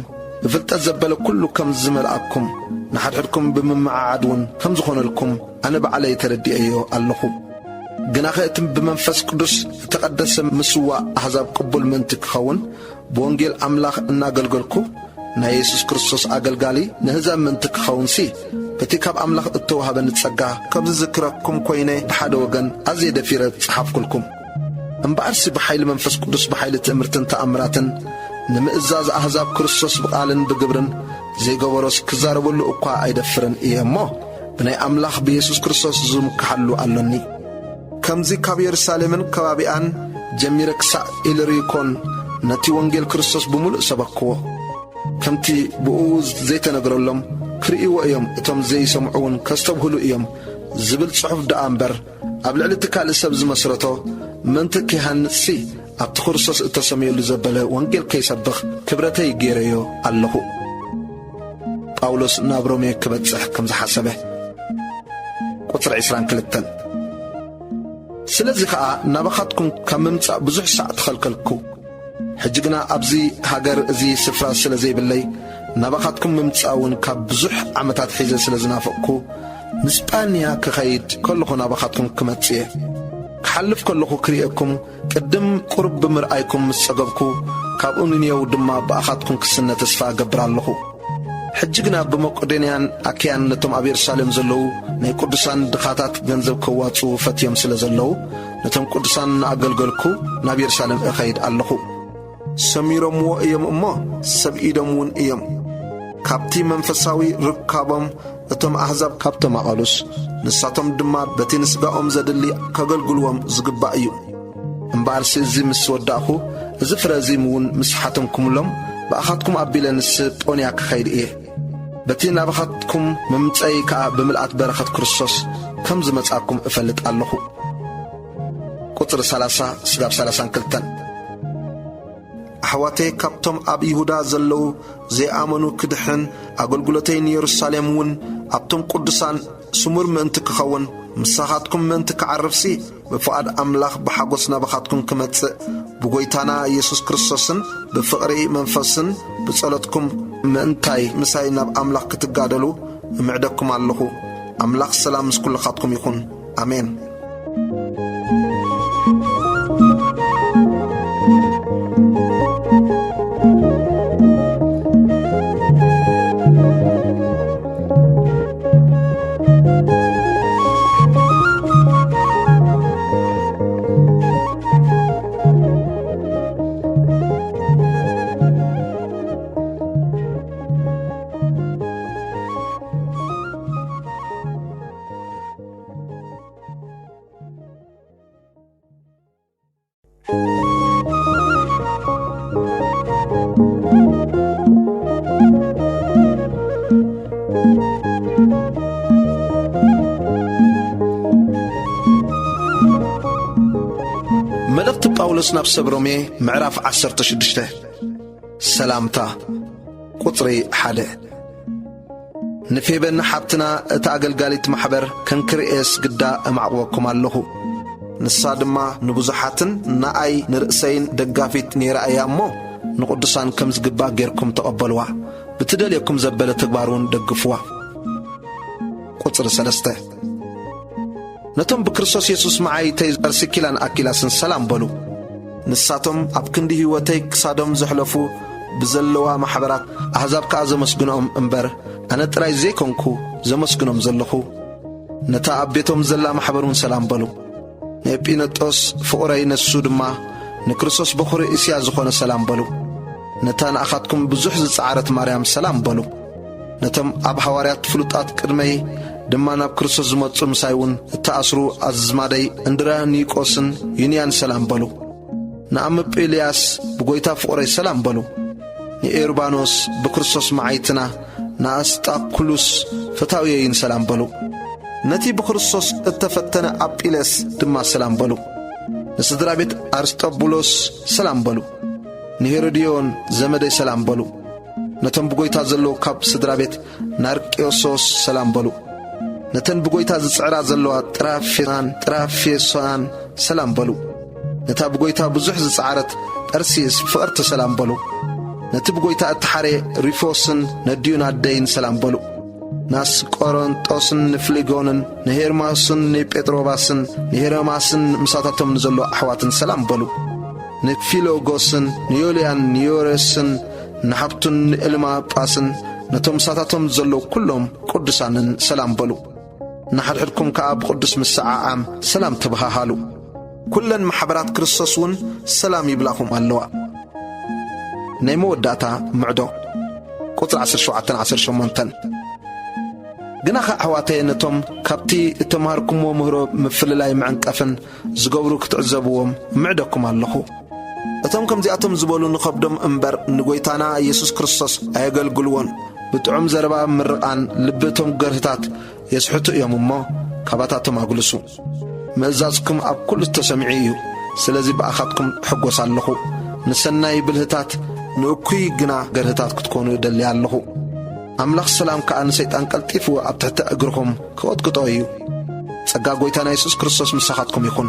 ብፍልጠት ዘበለ ኩሉ ከም ዝመልኣኩም፣ ንሓድሕድኩም ብምምዓዓድ እውን ከም ዝኾነልኩም ኣነ ባዕለይ ተረዲኤዮ ኣለኹ። ግናኸ እቲ ብመንፈስ ቅዱስ እተቐደሰ ምስዋእ ኣሕዛብ ቅቡል ምእንቲ ክኸውን፣ ብወንጌል ኣምላኽ እናገልገልኩ፣ ናይ የሱስ ክርስቶስ ኣገልጋሊ ንህዝብ ምእንቲ ክኸውንሲ፣ በቲ ካብ ኣምላኽ እተዋህበኒ ጸጋ፣ ከም ዝዝክረኩም ኮይነ ብሓደ ወገን ኣዝየ ደፊረ ጸሓፍኩልኩም። እምበኣርሲ ብሓይሊ መንፈስ ቅዱስ ብሓይሊ ትእምርትን ተኣምራትን ንምእዛዝ ኣሕዛብ ክርስቶስ ብቓልን ብግብርን ዘይገበሮስ ክዛረበሉ እኳ ኣይደፍርን እየ እሞ፣ ብናይ ኣምላኽ ብየሱስ ክርስቶስ ዝምክሓሉ ኣሎኒ። ከምዚ ካብ የሩሳሌምን ከባቢኣን ጀሚረ ክሳዕ ኢልሪኮን ነቲ ወንጌል ክርስቶስ ብምሉእ ሰበክዎ። ከምቲ ብእኡ ዘይተነግረሎም ክርእይዎ እዮም፣ እቶም ዘይሰምዑ እውን ከስተብህሉ እዮም ዝብል ጽሑፍ ደኣ እምበር፣ ኣብ ልዕሊ እቲ ካልእ ሰብ ዝመስረቶ ምእንቲ ኪሃንጽሲ ኣብቲ ክርስቶስ እተሰምየሉ ዘበለ ወንጌል ከይሰብኽ ክብረተይ ገይረዮ ኣለኹ። ጳውሎስ ናብ ሮሜ ክበጽሕ ከም ዝሓሰበ። ቁጽሪ ዕስራን ክልተን። ስለዚ ኸኣ ናባኻትኩም ካብ ምምጻእ ብዙሕ ሳዕ ተኸልከልኩ። ሕጂ ግና ኣብዚ ሃገር እዚ ስፍራ ስለ ዘይብለይ፣ ናባኻትኩም ምምጻእ እውን ካብ ብዙሕ ዓመታት ሒዘ ስለ ዝናፈቕኩ፣ ንስጳንያ ክኸይድ ከለኹ ናባኻትኩም ክመጽእ እየ። ክሓልፍ ከለኹ ክርእየኩም፣ ቅድም ቁሩብ ብምርኣይኩም ምስ ጸገብኩ፣ ካብኡ ንኔው ድማ ብኣኻትኩም ክስነ ተስፋ እገብር ኣለኹ። ሕጂ ግና ብመቄዶንያን ኣክያን ነቶም ኣብ የሩሳሌም ዘለዉ ናይ ቅዱሳን ድኻታት ገንዘብ ከዋጽኡ ፈትዮም ስለ ዘለዉ፣ ነቶም ቅዱሳን እናኣገልገልኩ ናብ የሩሳሌም እኸይድ ኣለኹ። ሰሚሮምዎ እዮም እሞ ሰብ ኢዶም እውን እዮም። ካብቲ መንፈሳዊ ርካቦም እቶም ኣሕዛብ ካብ ተማቐሉስ፣ ንሳቶም ድማ በቲ ንስጋኦም ዘድሊ ከገልግልዎም ዝግባእ እዩ። እምበኣርሲ እዚ ምስ ወዳእኹ፣ እዚ ፍረ እዚ እውን ምስ ሓተምኩምሎም፣ ብኣኻትኩም ኣቢለ ንስጳንያ ክኸይድ እየ። በቲ ናባኻትኩም ምምጸይ ከኣ ብምልኣት በረኸት ክርስቶስ ከም ዝመጻኩም እፈልጥ ኣለኹ። ቁጽሪ ሰላሳ ስጋብ ሰላሳን ክልተን። ኣሕዋተይ፣ ካብቶም ኣብ ይሁዳ ዘለዉ ዘይኣመኑ ክድሕን፣ ኣገልግሎተይ ንየሩሳሌም እውን ኣብቶም ቅዱሳን ስሙር ምእንቲ ክኸውን፣ ምሳኻትኩም ምእንቲ ክዓርፍሲ፣ ብፍቓድ ኣምላኽ ብሓጎስ ናባኻትኩም ክመጽእ፣ ብጐይታና የሱስ ክርስቶስን ብፍቕሪ መንፈስን ብጸሎትኩም ምእንታይ ምሳይ ናብ ኣምላኽ ክትጋደሉ እምዕደኩም ኣለኹ። ኣምላኽ ሰላም ምስ ኩልኻትኩም ይኹን። ኣሜን። መልእኽቲ ጳውሎስ ናብ ሰብ ሮሜ፣ ምዕራፍ ዓሰርተ ሽዱሽተ። ሰላምታ። ቁጽሪ ሓደ። ንፌበ ንሓብትና፣ እታ ኣገልጋሊት ማሕበር፣ ከንክርኤስ ግዳ እማዕቕወኩም ኣለኹ። ንሳ ድማ ንብዙሓትን ንኣይ ንርእሰይን ደጋፊት ነይራ እያ እሞ፣ ንቕዱሳን ከም ዝግባእ ጌርኩም ተቐበልዋ። ብትደልየኩም ዘበለ ተግባር እውን ደግፍዋ። ቁጽሪ ሰለስተ። ነቶም ብክርስቶስ የሱስ መዓይተይ ፐርሲኪላን ኣኪላስን ሰላም በሉ። ንሳቶም ኣብ ክንዲ ህይወተይ ክሳዶም ዘሕለፉ ብዘለዋ ማሕበራት ኣሕዛብ ከኣ ዘመስግንኦም እምበር፣ ኣነ ጥራይ ዘይኮንኩ ዘመስግኖም ዘለኹ። ነታ ኣብ ቤቶም ዘላ ማሕበር እውን ሰላም በሉ። ንኤጲነጦስ ፍቑረይ፣ ነሱ ድማ ንክርስቶስ በኹሪ እስያ ዝኾነ ሰላም በሉ። ነታ ንኣኻትኩም ብዙሕ ዝጸዓረት ማርያም ሰላም በሉ። ነቶም ኣብ ሃዋርያት ፍሉጣት ቅድመይ ድማ ናብ ክርስቶስ ዝመጹ ምሳይ እውን እተኣስሩ ኣዝማደይ እንድርያኒቆስን ዩንያን ሰላም በሉ። ንኣምጵልያስ ብጎይታ ፍቕረይ ሰላም በሉ። ንኤርባኖስ ብክርስቶስ መዓይትና፣ ንኣስጣኩሉስ ፈታውየይን ሰላም በሉ። ነቲ ብክርስቶስ እተፈተነ ኣጲለስ ድማ ሰላም በሉ። ንስድራ ቤት ኣርስጦቡሎስ ሰላም በሉ። ንሄሮድዮን ዘመደይ ሰላም በሉ። ነቶም ብጎይታ ዘለዉ ካብ ስድራ ቤት ናርቅዮሶስ ሰላም በሉ። ነተን ብጎይታ ዝጽዕራ ዘለዋ ጥራፌናን ጥራፌሶናን ሰላም በሉ። ነታ ብጎይታ ብዙሕ ዝጸዓረት ጴርሲስ ፍቕርቲ ሰላም በሉ። ነቲ ብጎይታ እተሓርየ ሪፎስን ነዲኡን ኣደይን ሰላም በሉ። ንኣስቆሮንጦስን ንፍሊጎንን ንሄርማስን ንጴጥሮባስን ንሄርማስን ምሳታቶም ንዘሎ ኣሕዋትን ሰላም በሉ። ንፊሎጎስን ንዮልያን ንዮሬስን ንሓብቱን ንኤልማጳስን ነቶም ምሳታቶም ዘለዉ ኵሎም ቅዱሳንን ሰላም በሉ። ንሓድሕድኩም ከኣ ብቕዱስ ምስዓዓም ሰላም ተበሃሃሉ። ኵለን ማሕበራት ክርስቶስ እውን ሰላም ይብላኹም ኣለዋ። ናይ መወዳእታ ምዕዶ፣ ቁጽሪ ዓሰርተ ሸውዓተን ዓሰርተ ሸሞንተን። ግናኸ ኣሕዋተየ፣ ነቶም ካብቲ እተምሃርኩምዎ ምህሮ ምፍልላይ ምዕንቀፍን ዝገብሩ ክትዕዘብዎም ምዕደኩም ኣለኹ። እቶም ከምዚኣቶም ዝበሉ ንኸብዶም እምበር ንጐይታና ኢየሱስ ክርስቶስ ኣየገልግልዎን። ብጥዑም ዘረባ ምርቓን ልቢ እቶም ገርህታት የስሕቱ እዮም እሞ፣ ካባታቶም ኣግልሱ። ምእዛዝኩም ኣብ ኩሉ ተሰሚዑ እዩ። ስለዚ ብኣኻትኩም እሕጐስ ኣለኹ። ንሰናይ ብልህታት፣ ንእኩይ ግና ገርህታት ክትኮኑ እደሊ ኣለኹ። ኣምላኽ ሰላም ከኣ ንሰይጣን ቀልጢፉ ኣብ ትሕቲ እግርኹም ክቕጥቅጦ እዩ። ጸጋ ጐይታና የሱስ ክርስቶስ ምሳኻትኩም ይኹን።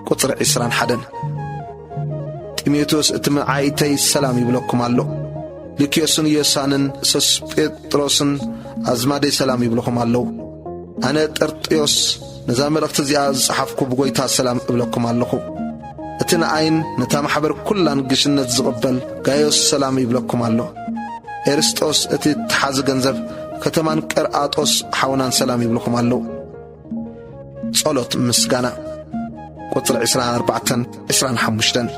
ቁጽሪ ዕስራን ሓደን። ጢሞቴዎስ እቲ መዓይተይ ሰላም ይብለኩም ኣሎ። ሉክዮስን ዮሳንን ሶስጴጥሮስን ኣዝማደይ ሰላም ይብልኹም ኣለዉ። ኣነ ጤርጥዮስ ነዛ መልእኽቲ እዚኣ ዝጸሓፍኩ ብጐይታ ሰላም እብለኩም ኣለኹ። እቲ ንኣይን ነታ ማሕበር ኵላን ግሽነት ዝቕበል ጋዮስ ሰላም ይብለኩም ኣሎ። ኤርስጦስ እቲ ተሓዚ ገንዘብ ከተማን ቀርኣጦስ ሓውናን ሰላም ይብልኹም ኣለዉ። ጸሎት ምስጋና። ቁጽሪ ዕስራን ኣርባዕተን ዕስራን ሓሙሽተን።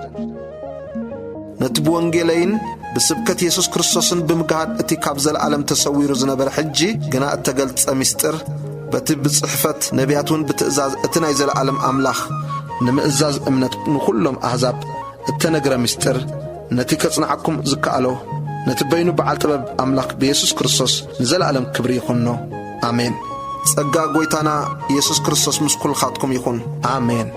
ነቲ ብወንጌለይን ብስብከት የሱስ ክርስቶስን ብምግሃድ እቲ ካብ ዘለኣለም ተሰዊሩ ዝነበረ ሕጂ ግና እተገልጸ ምስጢር፣ በቲ ብጽሕፈት ነቢያት እውን ብትእዛዝ እቲ ናይ ዘለኣለም ኣምላኽ ንምእዛዝ እምነት ንኹሎም ኣህዛብ እተነግረ ምስጢር፣ ነቲ ከጽንዓኩም ዝከኣሎ፣ ነቲ በይኑ በዓል ጥበብ ኣምላኽ ብየሱስ ክርስቶስ ንዘለኣለም ክብሪ ይኹኖ። ኣሜን። ጸጋ ጐይታና የሱስ ክርስቶስ ምስ ኵልኻትኩም ይኹን። ኣሜን።